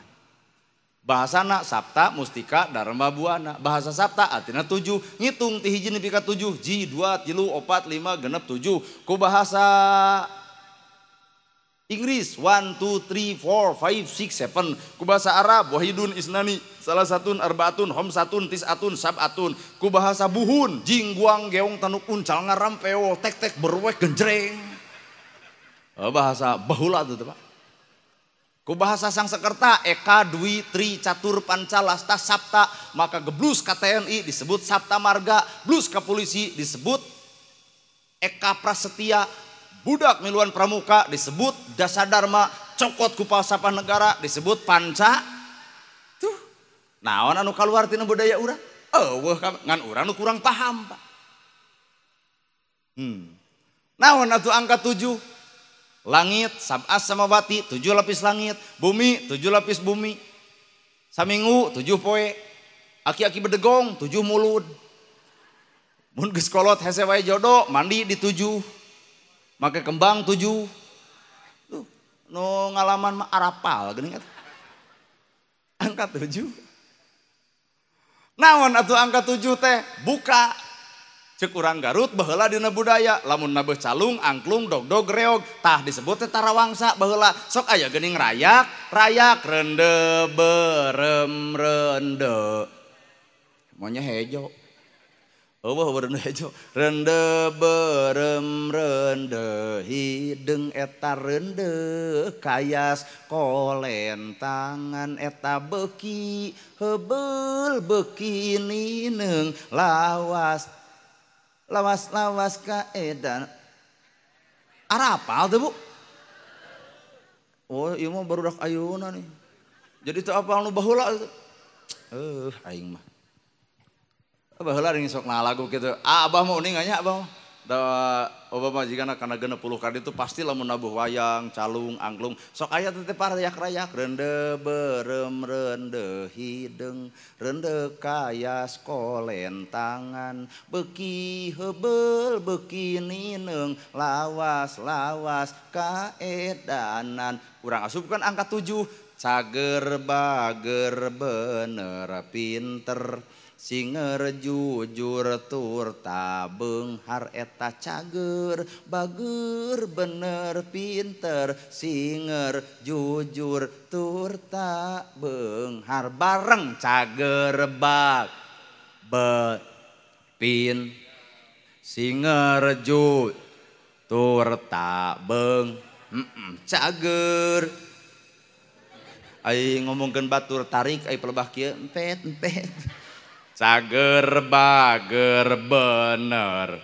Bahasana sabta, mustika, dharma, buana. Bahasa sabta artinya tujuh, ngitung ti hiji nepi ka tujuh, ji, dua, tilu, opat, lima, genep, tujuh. Ku bahasa Inggris 1, 2, 3, 4, 5, 6, 7. Ku bahasa Arab wahidun isnani salah satun arbaatun homsatun tisatun sabatun. Ku bahasa buhun jing guang geong tanuk uncal ngarampeo tek tek berwek genjreng. Bahasa bahula tuh Pak. Ku bahasa Sangsekerta Eka Dwi Tri Catur Panca Lasta Sapta, maka geblus ka TNI disebut Sapta Marga, blus ka polisi disebut Eka Prasetya. Budak miluan pramuka disebut Dasadarma, cokot ku falsafah negara disebut Panca. Tuh, naon anu kaluar tina budaya urang? Eueuh ngan urang nu kurang paham, Pak. Naon atuh angka 7? Langit sab'as samawati, 7 lapis langit, bumi 7 lapis bumi. Saminggu 7 poe. Aki-aki bedegong 7 mulud. Mun geus kolot hese wae jodoh, mandi di 7. Make kembang 7. Tuh, nu ngalaman mah arapal geuning eta. Angka 7. Naon atuh angka 7 teh? Buka. Cek urang Garut baheula dina budaya, lamun nabeuh calung, angklung, dogdog, reog, tah disebut teh tarawangsa baheula. Sok aya geuning rayak, rayak rende berem rende. Maunya hejo. Eueuh rende hejo. Rende berem rende hideung eta rende kayas kolentangan eta beuki heubeul beuki nineung lawas lawas-lawas kaedan. Arapal teu Bu? Oh, ieu mah barudak ayeuna nih. Jadi teu apal nu baheula. Aing mah. Baheula ring sok lagu kitu. Ah, abah mah uning nya abah mah. Da abah mah jigana kana 60 kali itu pasti lamun nabuh wayang, calung, angklung. Sok aya teh parayak-rayak rende berem rende hideung, rende kayas kolentangan, beuki heubeul beuki nineung, lawas-lawas kaedanan. Urang asupkeun angka 7, cager bager bener pinter. Singer jujur tur tabeunghar eta cager bager bener pinter singer jujur tur tabeunghar bareng cager bag be pin singer jujur tur tabeung cager. Ai ngomongkeun batur tarik ai pelebah kieu empet empet. Cager bager bener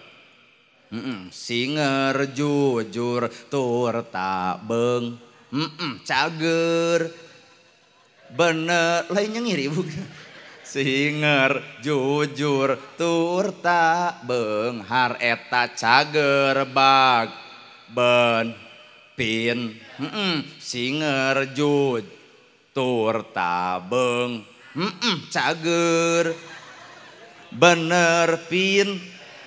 singer jujur tur tabeung cager bener lain nyengir ibu. Singer jujur tur tabeunghar eta cager bag ben pin singer jujur tur tabeung cager bener pin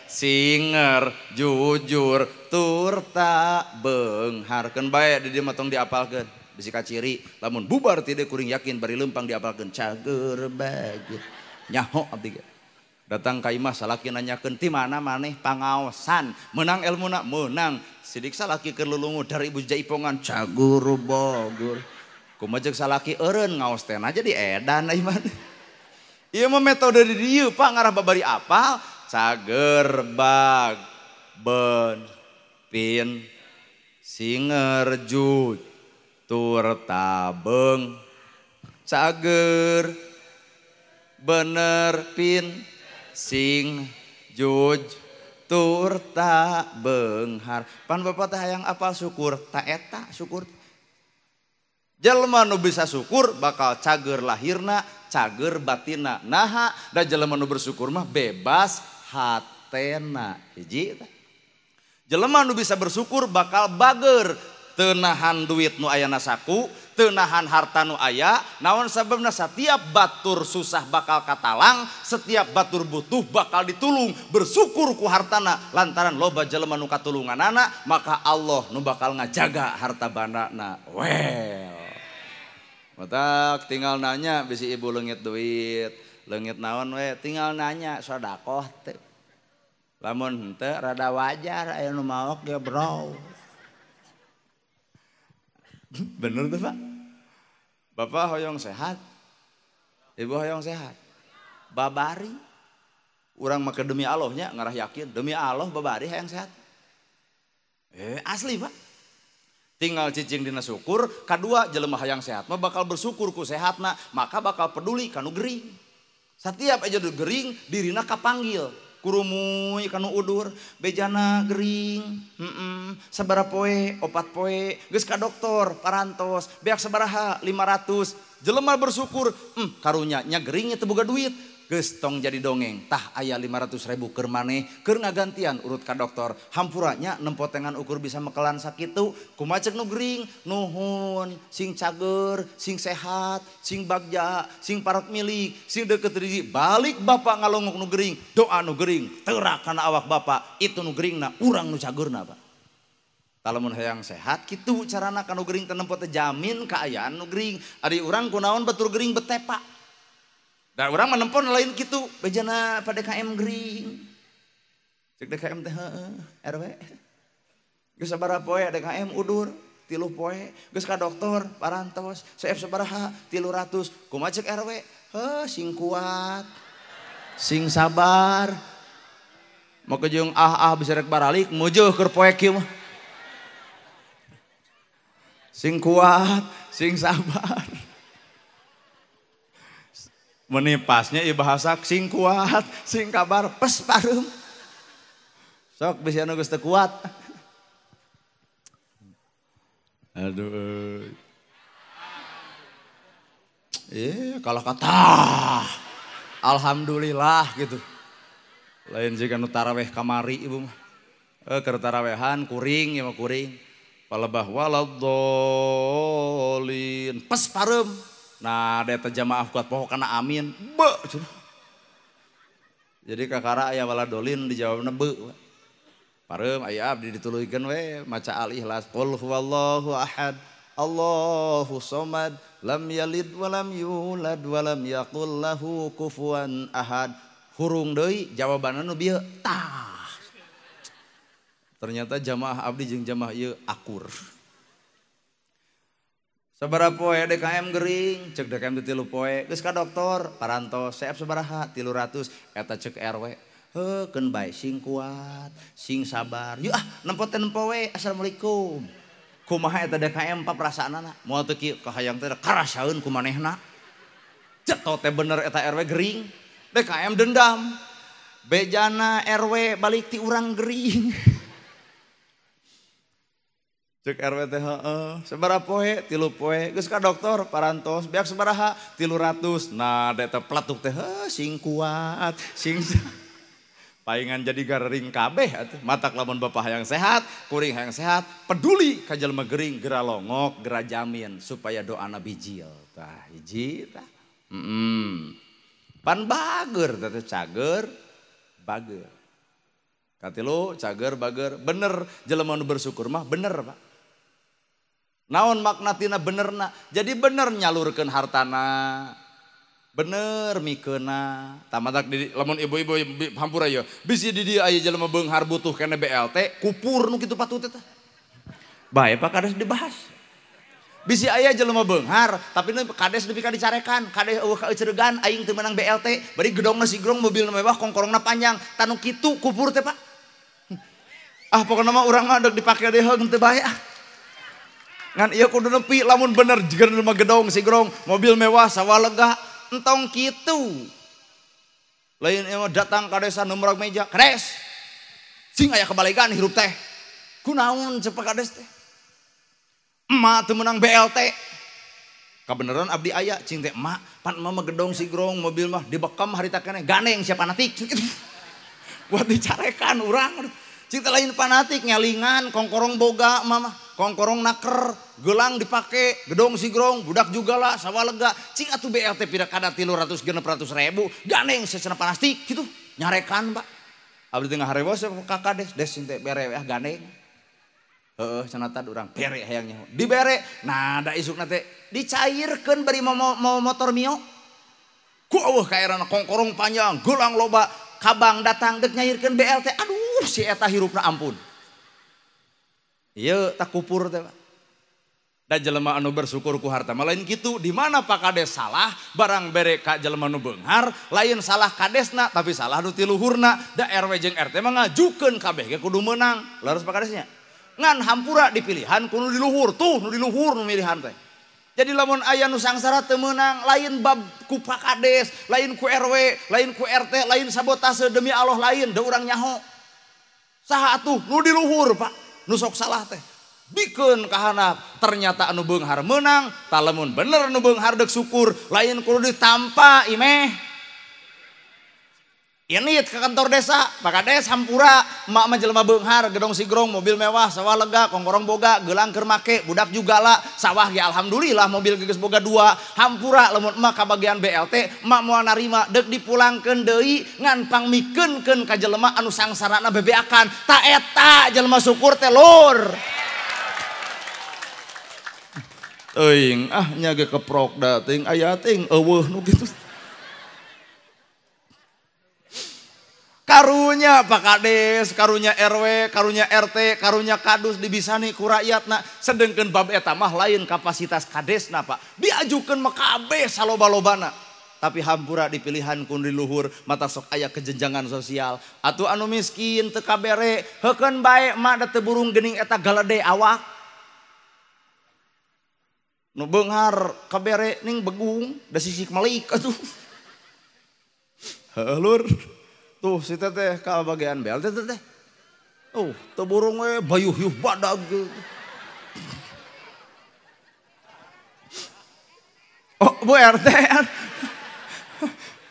singer jujur tur tabeungharkeun bae di dieu mah tong diapalkeun bisi kaciri lamun bubar ti dieu kuring yakin bari leumpang diapalkeun cager bager nyaho abdi ge. Datang ka imah salaki nanyakeun ti mana maneh pangaosan meunang elmuna meunang sidik salaki keur lulungu dari ibu jaipongan cagur bager kumaha jeung salaki eureun ngaos teh na jadi edan ieu mah. Ieu mah metode di dieu Pak ngarah babari apal cager bag ben pin singer jujur tur tabeung cager bener pin sing juj tur tabeunghar. Pan bapak teh hayang apal syukur ta eta syukur. Jelema nu bisa syukur bakal cager lahirna, cager batina. Naha da jelema nu bersyukur mah bebas hatena. Hiji tah. Jelema nu bisa bersyukur bakal bager, teu nahan duit nu aya na saku, teu nahan harta nu aya, naon sababna setiap batur susah bakal katalang, setiap batur butuh bakal ditulung, bersyukur ku hartana lantaran loba jelema nu katulunganana, maka Allah nu bakal ngajaga harta bandana. Well. Matak tinggal nanya bisi ibu leungit duit, leungit naon we, tinggal nanya sodakoh teh. Lamun henteu rada wajar aya nu maok ya bro. Bener tuh Pak? Bapak hoyong sehat, ibu hoyong sehat. Babari, urang make demi Allahnya ngarah yakin demi Allah babari hayang sehat. Asli Pak. Tinggal cicing dina syukur, kadua jelema hayang sehat mah bakal bersyukur ku sehatna, maka bakal peduli kanu gering. Setiap aja gering dirina kapanggil. Kurumuy kanu udur, bejana gering, sabaraha poe, 4 poe, geus ka dokter, parantos, beak sabaraha 500, jelema bersyukur, karunya nya geringnya teu boga duit, Geus tong jadi dongeng tah aya 500.000 keur maneh keur ngagantian urut ka dokter. Hampura nya nempotengan ukur bisa mekelan sakitu. Kumaha cek nu gering? Nuhun, sing cager, sing sehat, sing bagja, sing parek milik, sing deket rezeki. Balik bapak ngalongok nu gering, doa nu gering, terak kana awak bapak, itu nu geringna, urang nu cagerna Pak. Lamun hayang sehat kitu carana kanu gering teu nempo teh jamin kaayaan nu gering. Ari urang kunaon batur gering betepa. Da urang mah nempon lain kitu, bejana pa DKM gering. Cek DKM teh heueuh RW. Geus sabaraha poe DKM udur 3 poe, geus ka dokter parantos, CF sabaraha 300. Kumaha cek RW? Heuh sing kuat. Sing sabar. Make jeung ah-ah bisa rek baralik meujeun keur poe kieu mah. Sing kuat, sing sabar. Menipasnya ieu bahasa sing kuat, sing kabar pes pareum. Sok bisi anu geus teu kuat. Aduh. Kalau kata alhamdulillah gitu. Lain jika nu taraweh kamari ibu mah. Keur tarawehan kuring ieu mah kuring. Palebah waladhdallin pes pareum. Nah, eta jamaah kuat poho kana amin. Be. Jadi kakara aya waladhdallin dijawabna be. Pareum aya abdi dituluykeun we maca al-ikhlas qul huwallahu ahad Allahu somad lam yalid walam yulad walam yakul lahu kufuwan ahad. Hurung deui jawabanna nu bieu tah. Ternyata jamaah abdi jeung jamaah ieu akur. Sabaraha poe DKM gering, cek DKM teh 3 poe, geus ka dokter, parantos, CF sabaraha 300, eta cek RW. Heuh, keun bae sing kuat, sing sabar. Yuk ah, nempo teh nempo we, assalamualaikum. Kumaha eta DKM pa perasaanana? Moal teu kieu kahayang teh karasaeun ku manehna. Ceto teh bener eta RW gering. DKM dendam. Bejana RW balik ti urang gering. Cek RW teh heeh, sabaraha poe? 3 poe. Geus ka dokter parantos, beak sabaraha? 300. Nah, da teh peletuk teh heuh sing kuat, sing paingan jadi garering kabeh atuh. Matak lamun bapak hayang sehat, kuring hayang sehat, peduli ka jelema gering geura longok, geura jamin supaya doana bijil. Tah hiji tah. Pan bager teh cager, bager. Katilu cager bager, bener jelema nu bersyukur mah bener, Pak. Naon makna tina benerna? Jadi bener nyalurkeun hartana. Bener mikeuna. Tamatak di lamun ibu-ibu hampura ieu. Bisi di dieu aya jelema beunghar butuh kene BLT, kupur nu kitu patut teh. Bae Pak Kades dibahas. Bisi aya jelema beunghar, tapi nu kades nepi ka dicarekan, kades eueuh kaeuceuregan aing teu meunang BLT, bari gedongna sigrong mobilna mewah kongkorongna panjang, tanu kitu kupur teh Pak. Ah pokona mah urang mah deuk dipake deui heuh teu bae ah. Ngan ieu kudu nepi lamun bener jiga mah gedong sigrong, mobil mewah sawah lega, entong kitu. Lain ieu mah datang ka desa numrag meja, kades. Sing aya kabalegan hirup teh. Kunaon ceuk Pak Kades teh? Emak teu meunang BLT. Kabeneran abdi aya cing teh emak, pan emak mah gedong sigrong, mobil mah dibekam harita keneh, gandeng sia fanatik. Buat dicarekan urang. Cing teh lain fanatik ngelingan, kongkorong boga mama, kongkorong naker, gelang dipake, gedong sigrong, budak juga lah, sawah lega. Cing atuh BLT pira kada 300 600 ribu, gandeng sia fanatik gitu, nyarekan Pak. Abdi teh ngaharewos ka kades, des cing teh bere we ah gandeng. Heeh, cenah tad urang bere hayang nyaho. Dibere, nah da isukna teh dicairkeun bari mau motor Mio. Ku eueuh kaerana kongkorong panjang, gelang loba, kabang datang deuk nyairkeun BLT. Aduh, si eta hirupna ampun. Ieu tak kupur teh Pak. Da jelema anu bersyukur ku harta mah lain kitu. Di mana Pak Kades salah, barang bere ka jelema nu beunghar, lain salah kadesna tapi salah nu ti luhurna. Da RW jeung RT mah ngajukeun kabeh ge kudu meunang. Leres Pak Kadesnya. Ngan hampura dipilihan ku nu di luhur tuh, nu di luhur nu milihan teh. Jadi lamun aya nu sangsara teu meunang, lain bab ku Pak Kades, lain ku RW, lain ku RT, lain sabotase demi Allah lain, da urang nyaho. Saha atuh nu di luhur Pak, nu sok salah teh. Bikeun kahanap, ternyata anu beunghar meunang, tah lamun bener nu beunghar deuk syukur, lain kudu ditampa imeh. Ini ke kantor desa, Pak Kades hampura, emak mah jelema beunghar, gedong sigrong, mobil mewah, sawah lega, kongkorong boga, gelang keur make, budak juga lah, sawah ya alhamdulillah mobil geus boga 2, hampura lamun emak kabagian BLT, emak moal narima, deuk dipulangkeun deui ngan pangmikeunkeun ka jelema anu sangsarana bebeakan, ta eta jelema syukur teh lur. Teuing ah nya ge keprok da teuing aya teuing eueuh nu kitu. Karunya Pak Kades, karunya RW, karunya RT, karunya Kadus dibisani ku rakyatna. Sedengkeun bab eta mah lain kapasitas kadesna Pak. Diajukeun mah kabeh saloba-lobana. Tapi hampura dipilihan ku di luhur mata sok aya kejenjangan sosial. Atuh anu miskin teu kabere, heukeun bae mah da teu burung geuning eta galede awak. Nu beunghar kabere ning begung da sisik malik atuh. Heuh lur. Tuh si teteh ka bagian BLT teteh. Tuh, teu burung we bayuh-yuh badag. Oh, Bu RT.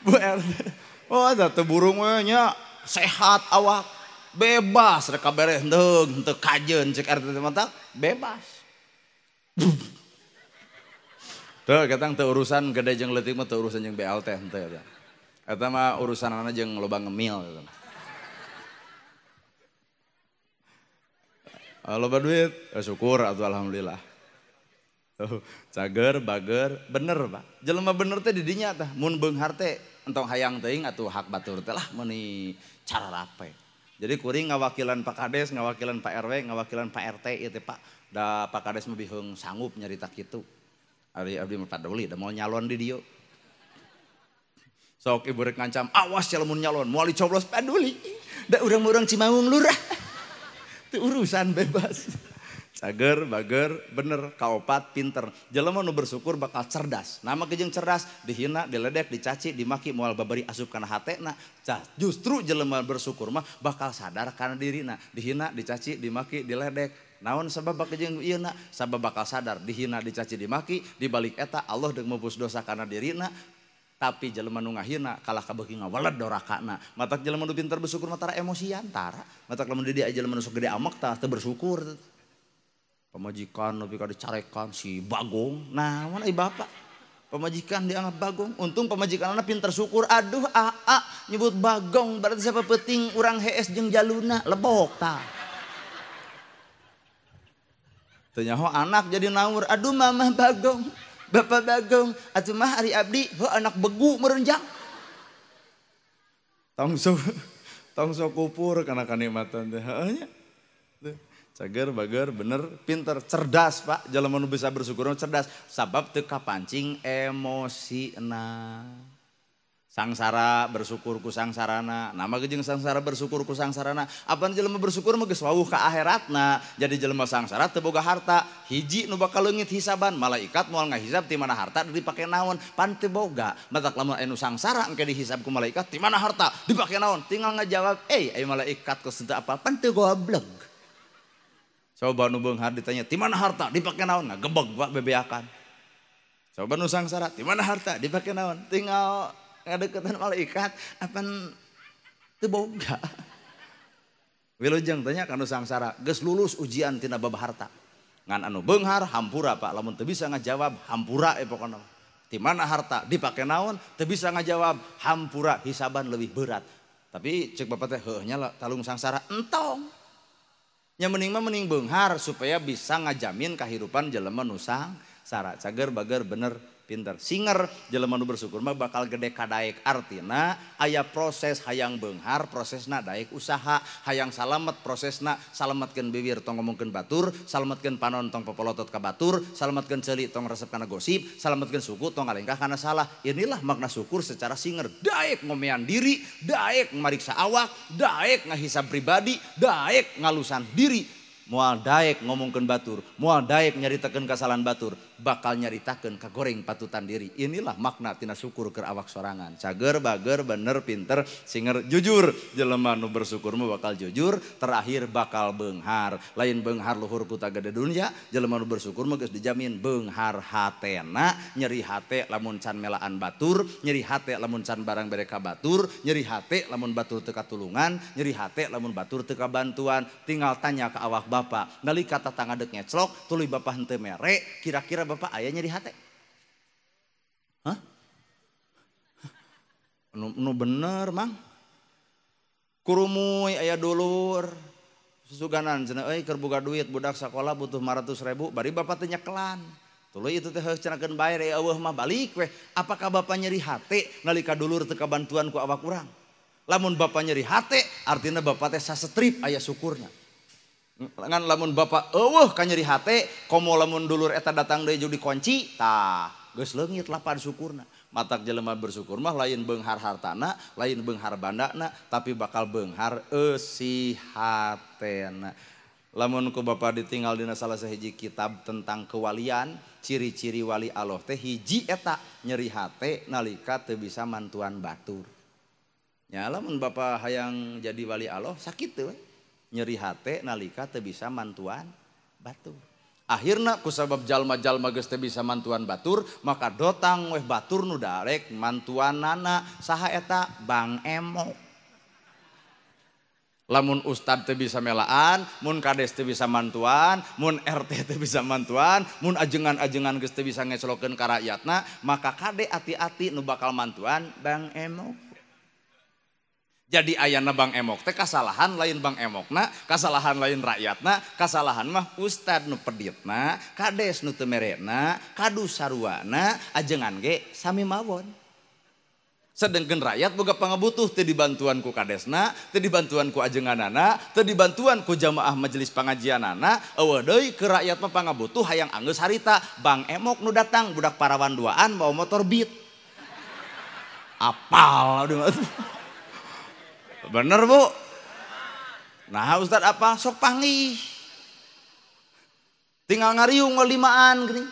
Bu RT. Oh, da teu burung we nya sehat awak, bebas rek kabere henteu henteu kajeun cek RT teh mah bebas. Tuh, katang teu urusan gede jeung leutik mah teu urusan jeung BLT henteu eta. Eta mah urusanana jeung loba ngemil gitu. Loba duit, syukur atuh alhamdulillah. Tuh, cager, bager, bener Pak. Jelema bener teh di dinya tah, mun beunghar teh entong hayang teuing atuh hak batur teh lah meuni cara rape. Jadi kuring ngawakilan Pak Kades, ngawakilan Pak RW, ngawakilan Pak RT ieu teh Pak. Da Pak Kades mah biheung sanggup nyarita kitu. Ari abdi mah paduli da moal nyalon di dieu. Sok ibu rek ngancam, awas ya lamun nyalon, moal dicoblos paduli. Da urang-urang Cimaung lurah. Itu urusan bebas. Cager, bager, bener, kaopat, pinter. Jelema nu bersyukur bakal cerdas. Nama kejeng cerdas, dihina, diledek, dicaci, dimaki, moal babari asup kana hatena. Justru jelema bersyukur mah bakal sadar kana dirina. Dihina, dicaci, dimaki, diledek. Naon sabab kejeng ieu na? Sabab bakal sadar dihina, dicaci, dimaki, dibalik eta Allah deuk mebus dosa kana dirina. Tapi jelema nu ngahina kalah kabeuki ngawaled dorakana. Matak jelema nu pinter bersyukur mah tara emosian tara. Matak lamun di dieu jelema nu sok gede amek tah teu bersyukur. Pamajikan nepi ka dicarekan si Bagong. Nah, mana ai bapak? Pamajikan dianggap Bagong. Untung pamajikanna pinter syukur. Aduh aa nyebut Bagong berarti siapa penting urang hees jeung jaluna lebok tah. Teu nyaho anak jadi naur. Aduh mamah Bagong. Bapak Bagong, atuh mah ari abdi heuh anak begu merenjang. Tong sok kupur kana kanikmatan teh heuh nya. Cager, bager, bener, pinter, cerdas Pak. Jelema nu bisa bersyukur cerdas sabab teu kapancing emosina. Sangsara bersyukur ku sangsarana. Nama jeung sangsara bersyukur ku sangsarana. Apan jelema bersyukur mah geus wawuh ka akhiratna. Jadi jelema sangsara teu boga harta. Hiji nu bakal leungit hisaban, malaikat moal ngahisab ti mana harta dipake naon, pan teu boga. Matak lamun anu sangsara engke dihisab ku malaikat ti mana harta dipake naon, tinggal ngajawab, "Eh, ai malaikat kos teu apal, pan teu goblog." Coba nu beunghar ditanya, "Ti mana harta dipake naon?" Ngagebeg Pak bebeakan. Coba nu sangsara, "Ti mana harta dipake naon?" Tinggal ngadeukeutan malaikat apan teu boga. Wilujeng tanya kanu sangsara, geus lulus ujian tina bab harta. Ngan anu beunghar hampura Pak, lamun teu bisa ngajawab hampura pokona. Ti mana harta dipake naon teu bisa ngajawab hampura hisaban lebih berat. Tapi cek bapak teh heuh nya talung sangsara entong. Nya mending mah mending beunghar supaya bisa ngajamin kahirupan jelema nu sangsara. Cager bager bener pinter. Singer jelema nu bersyukur mah bakal gede kadaek, artina aya proses hayang beunghar prosesna daek usaha, hayang salamet prosesna salametkeun bibir tong ngomongkeun batur, salametkeun panon tong popolotot ka batur, salametkeun ceuli tong resep kana gosip, salametkeun suku tong ngalengkah kana salah. Inilah makna syukur secara singer. Daek ngomean diri, daek mariksa awak, daek ngahisab pribadi, daek ngalusan diri. Moal daek ngomongkeun batur, moal daek nyaritakeun kasalahan batur, bakal nyaritakeun kagoreng patutan diri. Inilah makna tina syukur keur awak sorangan. Cager, bager, bener, pinter, singer, jujur. Jelema nu bersyukur mah bakal jujur, terakhir bakal beunghar. Lain beunghar luhur ku gede dunya, jelema nu bersyukur mah geus dijamin beunghar hatena, nyeri hate lamun can melaan batur, nyeri hate lamun can barang bere ka batur, nyeri hate lamun batur teu katulungan, nyeri hate lamun batur teu kabantuan. Tinggal tanya ka awak bapak, nalika tatangga dek ngeclok, tuluy bapak henteu mere, kira-kira bapak aya nyeri hate? Hah? Nu bener, Mang. Kurumuy aya dulur. Susuganan cenah euy keur boga duit budak sakola butuh 500.000, bari bapak teh nyekelan. Tuluy itu teh heuh cenahkeun bae eueuh mah balik weh. Apakah bapak nyeri hate nalika dulur teu kabantuan ku awak urang? Lamun bapak nyeri hate, artinya bapak teh sasetrip aya syukurna. Ngan lamun bapak eueuh ka nyeri hate, komo lamun dulur eta datang deui jeung dikunci, tah geus leungit lapan syukurna. Matak jelema bersyukur mah lain beunghar hartana, lain beunghar bandana, tapi bakal beunghar eusi hatena. Lamun ku bapak ditinggal dina salah sahiji kitab tentang kewalian, ciri-ciri wali Allah teh hiji eta nyeri hate nalika teu bisa mantuan batur. Nya lamun bapak hayang jadi wali Allah sakit teu we. Nyeri hate nalika teu bisa mantuan batur. Akhirna kusabab jalma-jalma geus teu bisa mantuan batur, maka dotang weh batur nu darek mantuanana saha eta Bang Emok. Lamun ustad teu bisa melaan, mun kades teu bisa mantuan, mun RT teu bisa mantuan, mun ajengan-ajengan geus teu bisa ngeclokeun ka rakyatna, maka kade ati-ati nu bakal mantuan Bang Emok. Jadi ayana Bang Emok teh kasalahan lain Bang Emokna, kasalahan lain rakyatna, kasalahan mah ustad nu peditna, kades nu teu merena, kadu saruana, ajengan ge sami mawon. Sedengkeun rakyat boga pangabutuh teu dibantuan ku kadesna, teu dibantuan ku ajenganana, teu dibantuan ku jamaah majelis pangajianana, eueuh deui ke rakyat mah pangabutuh hayang anggeus harita, Bang Emok nu datang budak parawan duaan bawa motor Beat. Apal aduh. Bener Bu? Nah Ustadz apa? Sok panggih. Tinggal ngariung limaan gini.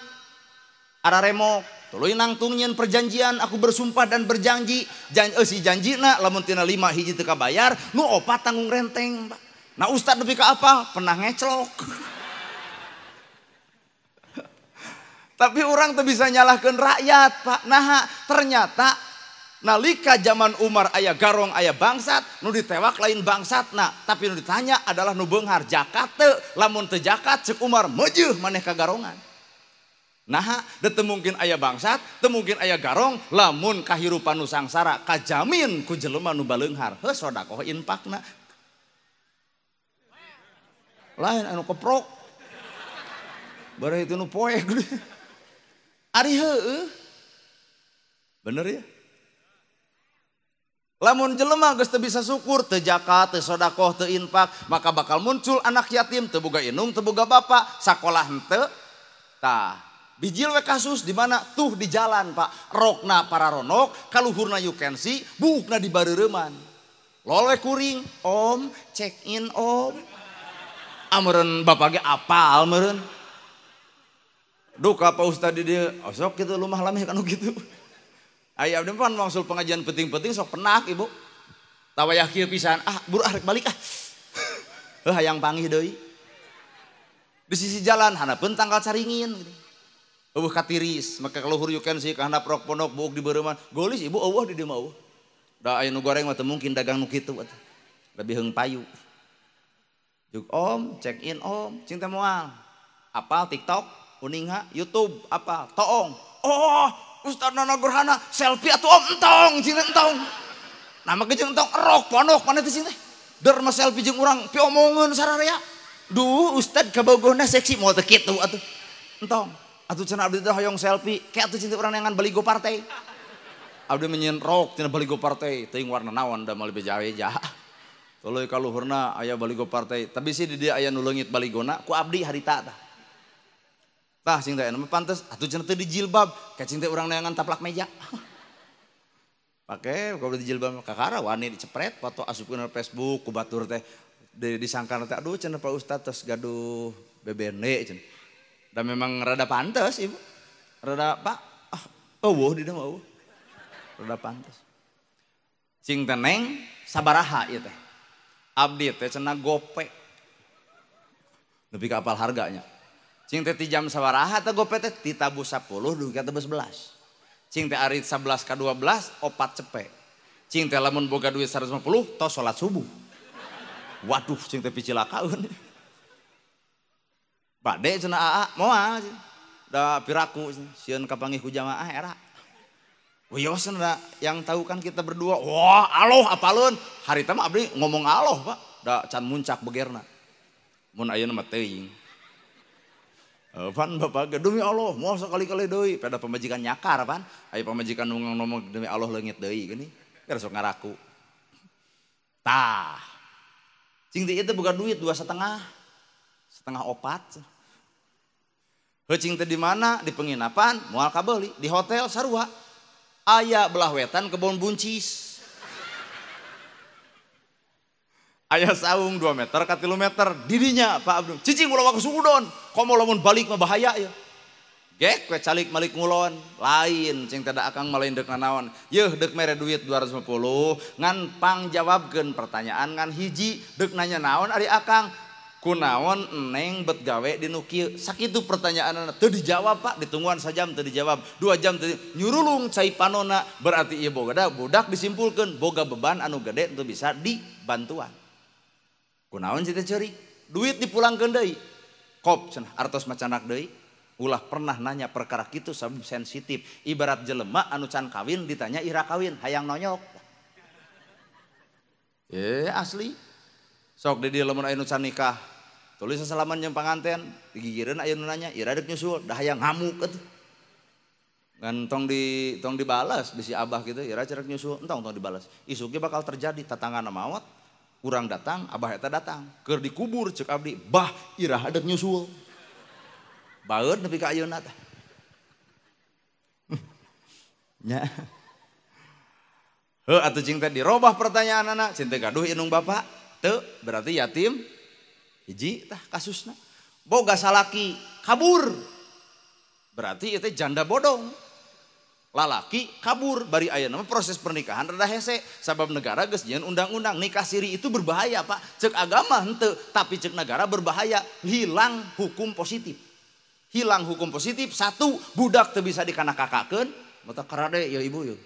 Ara remok. Tuluy nangtung nyeun perjanjian, aku bersumpah dan berjanji. Si janjina lamun tina 5 hiji teu kabayar, nu opat tanggung renteng, Pak. Nah Ustadz nepi ka apa? Pernah ngeclok. Tapi orang teu bisa nyalahkeun rakyat, Pak. Nah, ternyata nalika zaman Umar aya garong aya bangsat, nu ditewak lain bangsatna, tapi nu ditanya adalah nu beunghar jakat teu, lamun teu jakat ceuk Umar meujeuh maneh ka garongan. Nah, teu mungkin aya bangsat, teu mungkin aya garong, lamun kahirupan nu sangsara kajamin ku jelema nu baleunghar. Heuh sodakoh infakna. Lain anu keprok. Bareh itu nu poek. Ari heueuh. Bener ya? Lamun jelema geus teu bisa syukur, teu zakat, teu sodakoh, teu infak, maka bakal muncul anak yatim, teu boga indung, teu boga bapak, sakolah henteu. Tah, bijil we kasus di mana tuh di jalan, Pak. Rokna pararonok, kaluhurna you can see, buukna di bareureman. Lol we kuring, Om, check in Om. Ameureun bapak ge apal meureun. Duka Pak Ustad di dieu, osok kitu lumah lameh kanu kitu. Aya abdi pan wangsul pengajian penting-penting sok penak ibu. Tawayah kieu pisan, ah buru ah rek balik ah. Heuh hayang panggih deui. Di sisi jalan handapeun tanggal caringin gitu. Eueuh katiris, make kaluhur you can see ka handap rok pondok buuk di beureman. Geulis ibu eueuh di dieu mah eueuh. Da aya nu goreng mah teu mungkin dagang nu kitu atuh. Lebih heung payu. Juk om, check in om, cing teh moal. Apal TikTok, uninga, YouTube, apal, toong. Oh, Ustaz Nana Gerhana selfie atuh om entong cing entong. Nama ge jeung entong erok pondok mana teh cing teh. Der mah selfie jeung urang piomongeun sararea. Duh Ustaz kabogohna seksi moal teu kitu atuh. Entong. Atuh cenah abdi teh hoyong selfie, ke atuh cing teh urang neangan baligo partai. Abdi menyeun rok cenah baligo partai, teuing warna naon da moal beja-beja. Tuluy ka luhurna aya baligo partai, tapi sih di dieu aya nu leungit baligona ku abdi harita tah. Tah cing teh mah pantes atuh cenah teu dijilbab, ka cing teh urang neangan taplak meja. Pake kalau dijilbab kakara wani dicepret foto asupkeun Facebook ku batur teh. Disangka teh aduh cenah Pak Ustad tos gaduh BBND cenah. Dan memang rada pantes ibu. Rada Pak ah eueuh di dieu mah eueuh. Rada pantes. Cing teh neng sabaraha ieu teh. Abdi teh cenah gope. Nepi ka apal harganya. Cing teh ti jam sabaraha teh gope teh ti tabuh 10 dugi ka tabuh 11. Cing teh ari 11 ka 12 opat cepe. Cing teh lamun boga duit 150 tos salat subuh. Waduh cing teh picilakaeun. Bade cenah aa moal da piraku sieun kapanggih ku jamaah era. Wios cenah yang tahu kan kita berdua. Wah, aloh apaleun. Harita mah abdi ngomong aloh, Pak. Da can muncak begerna. Mun ayeuna mah teuing. Pan bapak ge demi Allah moal sakali-kali deui pada pamajikan nyakar pan. Aya pamajikan nu ngomong demi Allah leungit deui geuning. Geus sok ngaraku. Tah. Cing teh ieu teh boga duit 2,5. Setengah opat. Heuh cing teh di mana? Di penginapan moal kabeuli, di hotel sarua. Aya belah wetan kebon buncis. Aya saung 2 meter ka 3 meter didinya Pak Abdul. Cicing ulah waktu sudon, komo lamun balik mah bahaya ya. Gek we calik malik ngulon, lain cing teh da akang mah lain deuk nanaon. Yeuh deuk mere duit 250 ngan pangjawabkeun pertanyaan ngan hiji deuk nanya naon ari akang. Kunaon neng bet gawe di nu kieu. Sakitu pertanyaanna teu dijawab Pak, ditungguan sajam teu dijawab, 2 jam teu nyurulung cai panona berarti ieu boga da budak disimpulkeun boga beban anu gede teu bisa dibantuan. Kunaon si teh ceurik, duit dipulangkeun deui. Kop cenah artos macanak deui. Ulah pernah nanya perkara kitu sabab sensitif. Ibarat jelema anu can kawin ditanya ira kawin, hayang nonyok. Asli. Sok di dieu lamun aya nu can nikah, tulis sasalaman jeung panganten, digigireun aya nu nanya, ira deuk nyusul, dah hayang ngamuk atuh. Ngan tong dibalas bisi abah kitu, ira cerek nyusul, entong tong dibalas. Isuk ge bakal terjadi tatangana maot. Urang datang, abah eta datang. Keur dikubur ceuk abdi, bah iraha deuk nyusul. Baeud nepi ka ayeuna teh. Nya. Heuh atuh cing teh dirobah pertanyaanana, cing teh gaduh indung bapak, teu berarti yatim hiji tah kasusna. Boga salaki kabur. Berarti ieu teh janda bodong. Lalaki kabur bari ayeuna mah proses pernikahan rada hese sabab negara geus nyieun undang-undang nikah siri itu berbahaya Pak. Ceuk agama henteu tapi ceuk negara berbahaya, hilang hukum positif. Hilang hukum positif satu, budak teu bisa dikanakakakeun, mata karade ya ibu ya.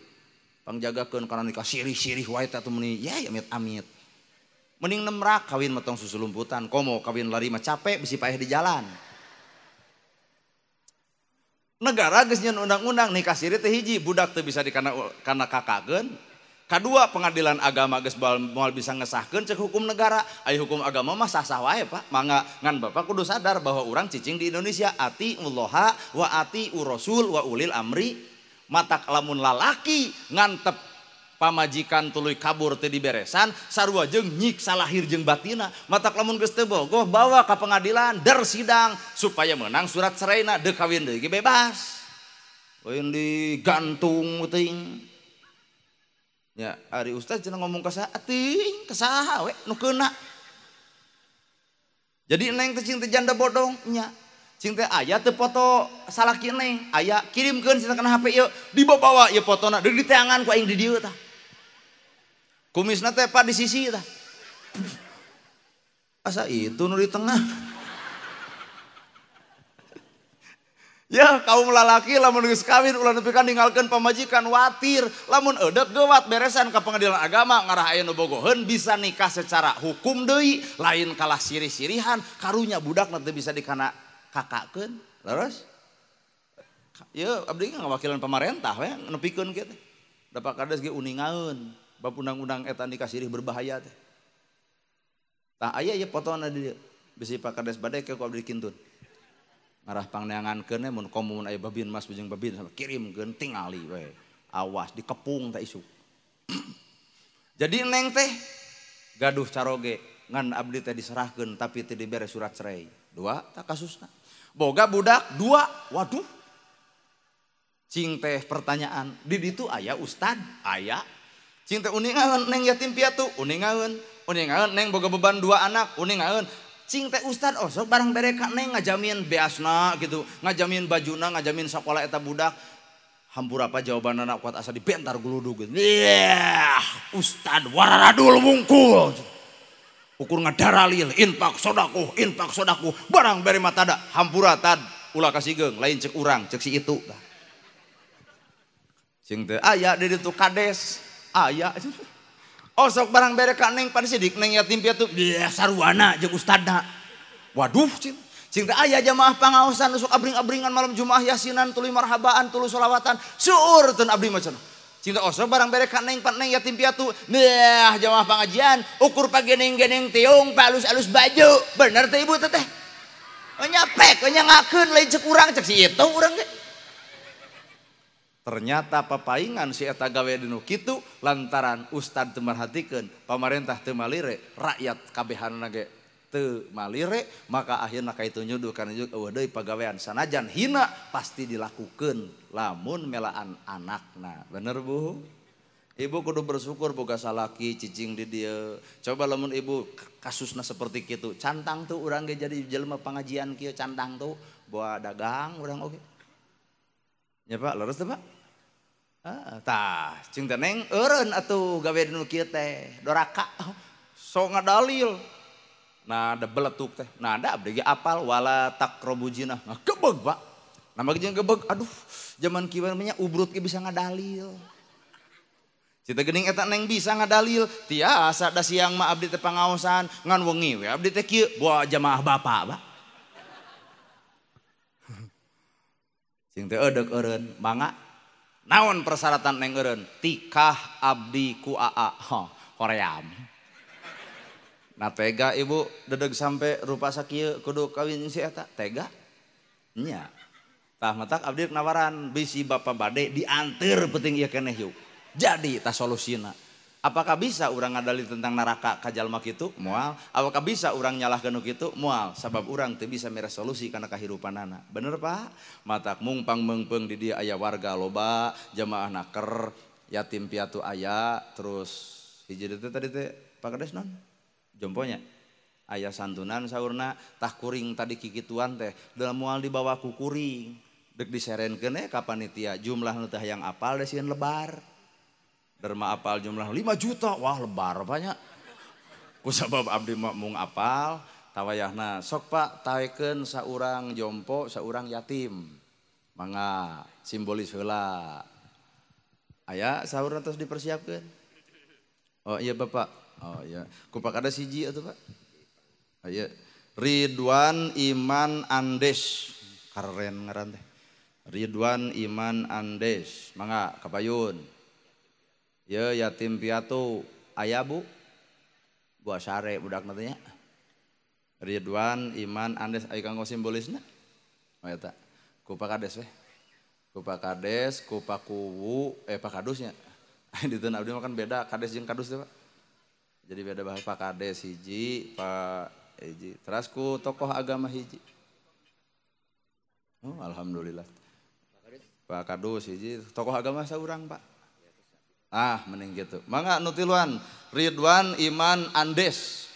Pangjagakeun kana nikah sirih-sirih wae teh atuh meuni ye amit-amit. Mending nemrak kawin mah tong susulumputan, komo kawin lari mah capek bisi paeh di jalan. Negara geus nyieun undang-undang nikah siri teh hiji, budak teu bisa dikana kakakeun. Kadua pengadilan agama geus moal bisa ngesahkeun ceuk hukum negara. Aya hukum agama mah sah-sah wae Pak. Mangga ngan bapak kudu sadar bahwa urang cicing di Indonesia ati ullaha wa ati urasul wa ulil amri. Matak lamun lalaki ngantep pamajikan tuluy kabur teu diberesan sarua jeung nyiksa lahir jeung batina. Matak lamun geus teu bogoh bawa ka pengadilan der sidang supaya menang surat ceraina deuk kawin deui ge bebas. Lain digantung teuing. Ya ari ustaz cenah ngomong ka saha teuing ka saha we nu keuna. Jadi neng teh cing teh janda bodong nya. Cing teh aya teu foto salaki neng, aya kirimkeun cenah kana HP ieu, dibawa ieu fotona deuk diteangan ku aing di dieu tah. Kumisna teh Pak di sisi tah. Asa itu nu di tengah. Ya kaum lalaki lamun geus kawin ulah nepi ka ninggalkeun pamajikan watir, lamun eudek geuwat beresan ka pengadilan agama ngarah aya nu bogoheun bisa nikah secara hukum deui, lain kalah sirih-sirihan, karunya budakna teu bisa dikana kakakeun. Leres? Ieu abdi ngawakilan pamarentah we nepikeun kieu teh. Da Pak Kades ge uningaeun bab undang-undang eta nikah sirih berbahaya teh. Tah aya ieu fotona di dieu. Bisi Pak Kades bade ke ku abdi kintun. Ngarah pangneangankeun mun komo mun aya babin mas jeung babin sama kirimkeun tingali we. Awas dikepung teh isuk. Jadi neng teh gaduh caroge ngan abdi teh diserahkeun tapi teu dibere surat cerai. Dua tah kasusna. Boga budak dua, waduh. Cing teh pertanyaan, di ditu aya ustad, aya. Cing teh uningaeun neng yatim piatu, uningaeun. Uningaeun neng boga beban 2 anak, uningaeun. Cing teh ustad osok barang bere ka neng ngajamin beasna gitu, ngajamin bajuna, ngajamin sakola eta budak. Hampura apa jawaban anak kuat asa dibentar guludug gitu. Yeah, ustad wararadul wungkul. Ukur ngadaralil infak sodakoh barang bere matada hampura tad ulah kasigeung lain cek urang cek si itu. Cing teh aya di ditu kades aya. Osok barang bere ka neng pan sidik neng yatim piatu dia sarwana jeung ustadna. Waduh cing. Cing teh aya jamaah pangaosan sok abring-abringan malam Jumaah yasinan tuluy marhabaan tuluy solawatan seueur teu abdi mah cenah. Cing teh osok barang bere ka neng pan neng yatim piatu nah jamaah pangajian ukur pageneng-geneng tiung palus-alus baju. Bener teh ibu teh teh. Nyapek nyangakeun lain cek urang cek si itu urang ge. Ternyata papaingan si eta gawe dinu kitu lantaran ustad teu marhatikeun, pamarentah teu malire, rakyat kabehanna ge teu malire, maka akhirna kaitu nyuduh kana juga eueuh deui pagawean sanajan hina pasti dilakukeun lamun melaan anakna. Bener Bu? Ibu kudu bersyukur boga salaki cicing di dieu. Coba lamun ibu kasusna seperti kitu, cantang tuh urang ge jadi jelema pangajian kieu cantang tuh bawa dagang urang oge. Ya Pak, leres teh Pak? Ah, tah, cing teh neng eureun atuh gawe nu kieu teh, doraka. So ngadalil. Nah, da beletuk teh. Nah, da abdi ge apal wala taqrabu zina. Ngagebeg, Pak. Nama ge jeung gebeg, aduh, zaman kieu mah nya ubrut ge bisa ngadalil. Cita geuning eta neng bisa ngadalil, tiasa da siang mah abdi teh pangaosan, ngan wengi we abdi teh kieu, bawa jamaah bapak, Pak. Cing teh eudek eureun, mangga. Naon persyaratan neng eureun? Tikah abdi ku aa, hoream. Nah tega ibu dedeg sampai rupa sakieu kudu kawin si eta, tega? Nya. Tah matak abdi nawaran bisi bapa bade dianteur penting ieu keneh yuk. Jadi tah solusina. Apakah bisa urang ngadalil tentang neraka ka jalma kitu? Moal. Apakah bisa urang nyalahkeun nu kitu? Moal. Sabab urang teu bisa mere solusi kana kahirupanana. Bener Pak? Matak mungpang meungpeung di dieu aya warga loba, jamaah naker, yatim piatu aya, terus hiji deui teh tadi teh Pak Kades non? Jomponya. Aya santunan saurna, tah kuring tadi kikituan teh, dalam moal dibawa ku kuring. Deuk diserenkeun we ka panitia, jumlah nu teh hayang apal da sieun lebar. Derma apal jumlah 5 juta, wah lebar banyak. Kusabab abdi mah mung apal, tawayahna sok Pak taekeun saurang jompo, saurang yatim. Mangga simbolis heula. Aya saurna terus dipersiapkeun. Oh iya Bapak. Oh iya, ku Pak ada siji atuh Pak. Oh iya, Ridwan Iman Andes. Keren ngaran teh. Ridwan Iman Andes. Mangga kapayun. Ya yatim piatu aya Bu. Buah sare budak nantinya. Ridwan Iman Andes aya kanggo simbolisna. Oh eta. Ku Pak Kades weh. Ku Pak Kades, ku Pak Kuwu, Pak Kadusnya. Diteun abdi mah kan beda kades jeung kadus teh Pak. Jadi beda bahasa Pak Kades hiji, Pak hiji. Teras ku tokoh agama hiji. Oh alhamdulillah. Pak Kadus hiji, tokoh agama saurang Pak. Ah, mending gitu. Mangga nu tiluan, Ridwan Iman Andes.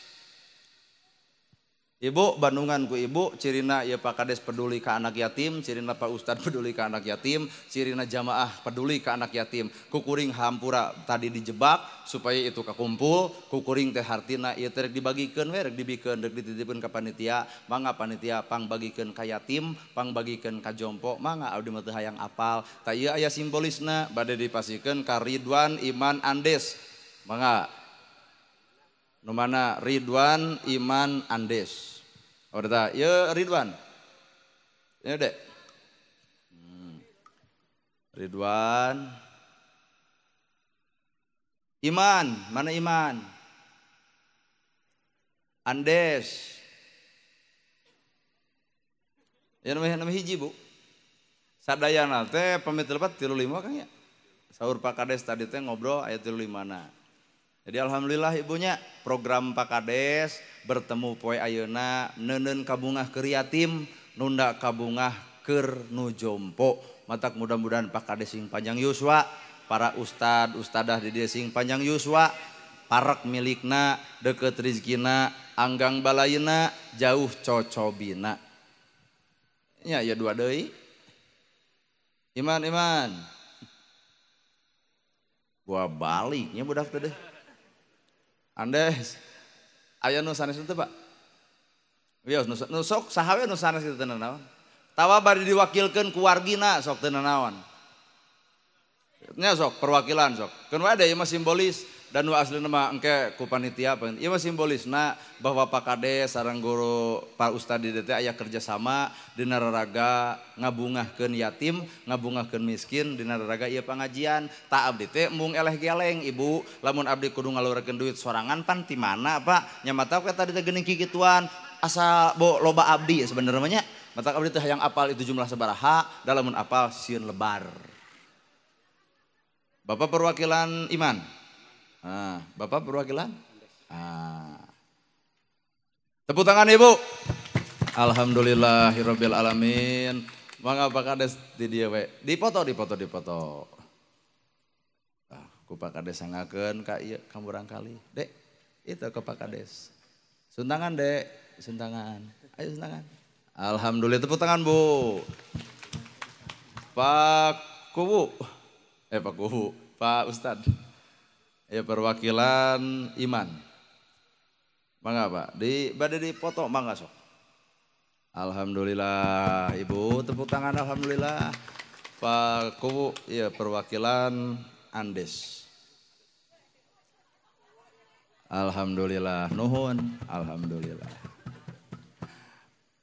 Ibu Bandungan ku ibu, cirina ya Pak Kades peduli ke anak yatim, cirina Pak Ustad peduli ke anak yatim, cirina jamaah peduli ke anak yatim. Kukuring hampura tadi dijebak supaya itu kakumpul, kukuring teh hartina ieu teh rek dibagikeun we, rek dibikeun, rek dititipkeun ka panitia, mangga panitia pangbagikeun ka yatim, pangbagikeun ka jompo, mangga abdi mah teu hayang apal. Tah ieu aya simbolisna bade dipasikeun ka Ridwan Iman Andes. Mangga. Nu mana Ridwan Iman Andes. Oh data, ya Ridwan. Ini dek. Ridwan Iman, mana Iman? Andes. Ya nama hiji Bu. Sadayana teh pamit lepat 35 Kang ya. Saur Pak Kades tadi teh ngobrol aya 35 na. Jadi alhamdulillah ibunya program Pak Kades bertemu poe ayeuna neuneun kabungah keur yatim, nunda kabungah keur nu jompo. Matak mudah-mudahan Pak Kades sing panjang yuswa, para ustad ustadah di dieu sing panjang yuswa. parek milikna, deket rizkina, anggang balayna, jauh cocobina. Nya ya dua deui. Iman iman. Gua baliknya budak teh deh. Andes aya nu sanes teu Pak? Wios nu sok saha we nu sanes kitu teu nanaon. Tawa bari diwakilkeun ku wargina sok teu nanaon. Nya sok perwakilan sok. Keun wae da ieu mah simbolis dan nu aslina mah engke ku panitia ieu mah simbolisna bahwa Pak Kades sareng guru Pak Ustad di dieu teh aya kerjasama dina raraga ngabungahkeun yatim, ngabungahkeun miskin dina raraga ieu pangajian. Ta abdi teh embung eleh geleng ibu, lamun abdi kudu ngaluarkeun duit sorangan pan ti mana Pak? Nya mata we tadi teh geuning kikituan asa bo loba abdi sebenarnya mah nya. Matak abdi teh hayang apal itu jumlah sabaraha, da lamun apal sieun lebar. Bapak perwakilan iman. Nah, Bapak perwakilan? Ah. Tepuk tangan Ibu. Alhamdulillahirabbil alamin. Mangga Pak Kades di dieu we. Dipoto, dipoto, dipoto. Ah, ku Pak Kades sangakeun ka ieu ka murangkali. Dek, itu ke Pak Kades. Suntangan, Dek, suntangan. Ayo suntangan. Alhamdulillah, tepuk tangan, Bu. Pak Kuwu. Pak Kuwu, Pak Ustad. Ya perwakilan iman. Mangga Pak, di bade dipoto mangga sok. Alhamdulillah Ibu, tepuk tangan alhamdulillah. Pak Kuwu, ya perwakilan Andes. Alhamdulillah, nuhun, alhamdulillah.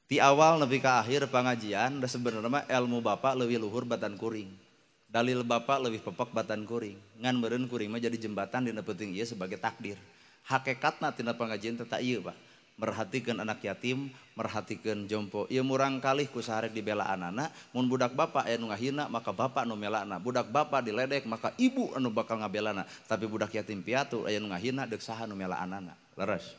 Ti awal nepi ka akhir pengajian da sebenarnya mah ilmu bapak leuwih luhur batan kuring. Dalil bapak lebih pepek batan kuring. Ngan meureun kuring mah jadi jembatan dina penting ieu sebagai takdir. Hakikatna tina pengajian teh ieu Pak. Merhatikeun anak yatim, merhatikeun jompo. Ieu murang kalih ku saharek dibela anana, mun budak bapak aya nu ngahina maka bapak nu melana. Budak bapak diledek maka ibu anu bakal ngabelana. Tapi budak yatim piatu aya nu ngahina deuk saha nu melaanana. Leres.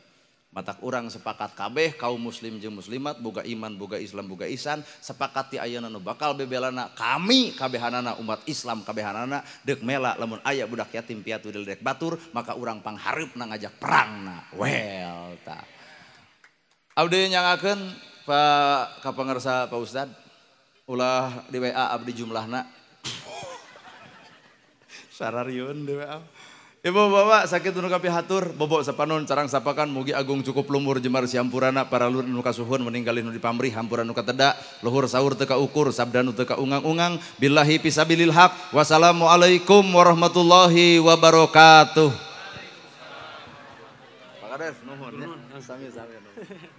Matak urang sepakat kabeh kaum muslim jeung muslimat boga iman boga Islam boga ihsan sepakat ti ayeuna nu bakal bebelana kami kabehanana umat Islam kabehanana deuk mela lamun aya budak yatim piatu diledek batur maka urang panghareupna ngajak perangna. Well ta. Abdi nyangakeun Pak ka pangersa Pak Ustad ulah di WA abdi jumlahna. Sarariun di WA. Ibu bapak sakit nu kapihatur bobok sapanon carang sapakan mugi agung cukup lumur jemar siampurana para luhur nu kasuhun meninggalin nu dipamrih hampura nu kateda luhur sahur teu kaukur sabda nu teu kaungang-ungang billahi fisabilil haq wassalamualaikum warahmatullahi wabarakatuh. Pak Kades nuhun ya. Sami-sami nuhun.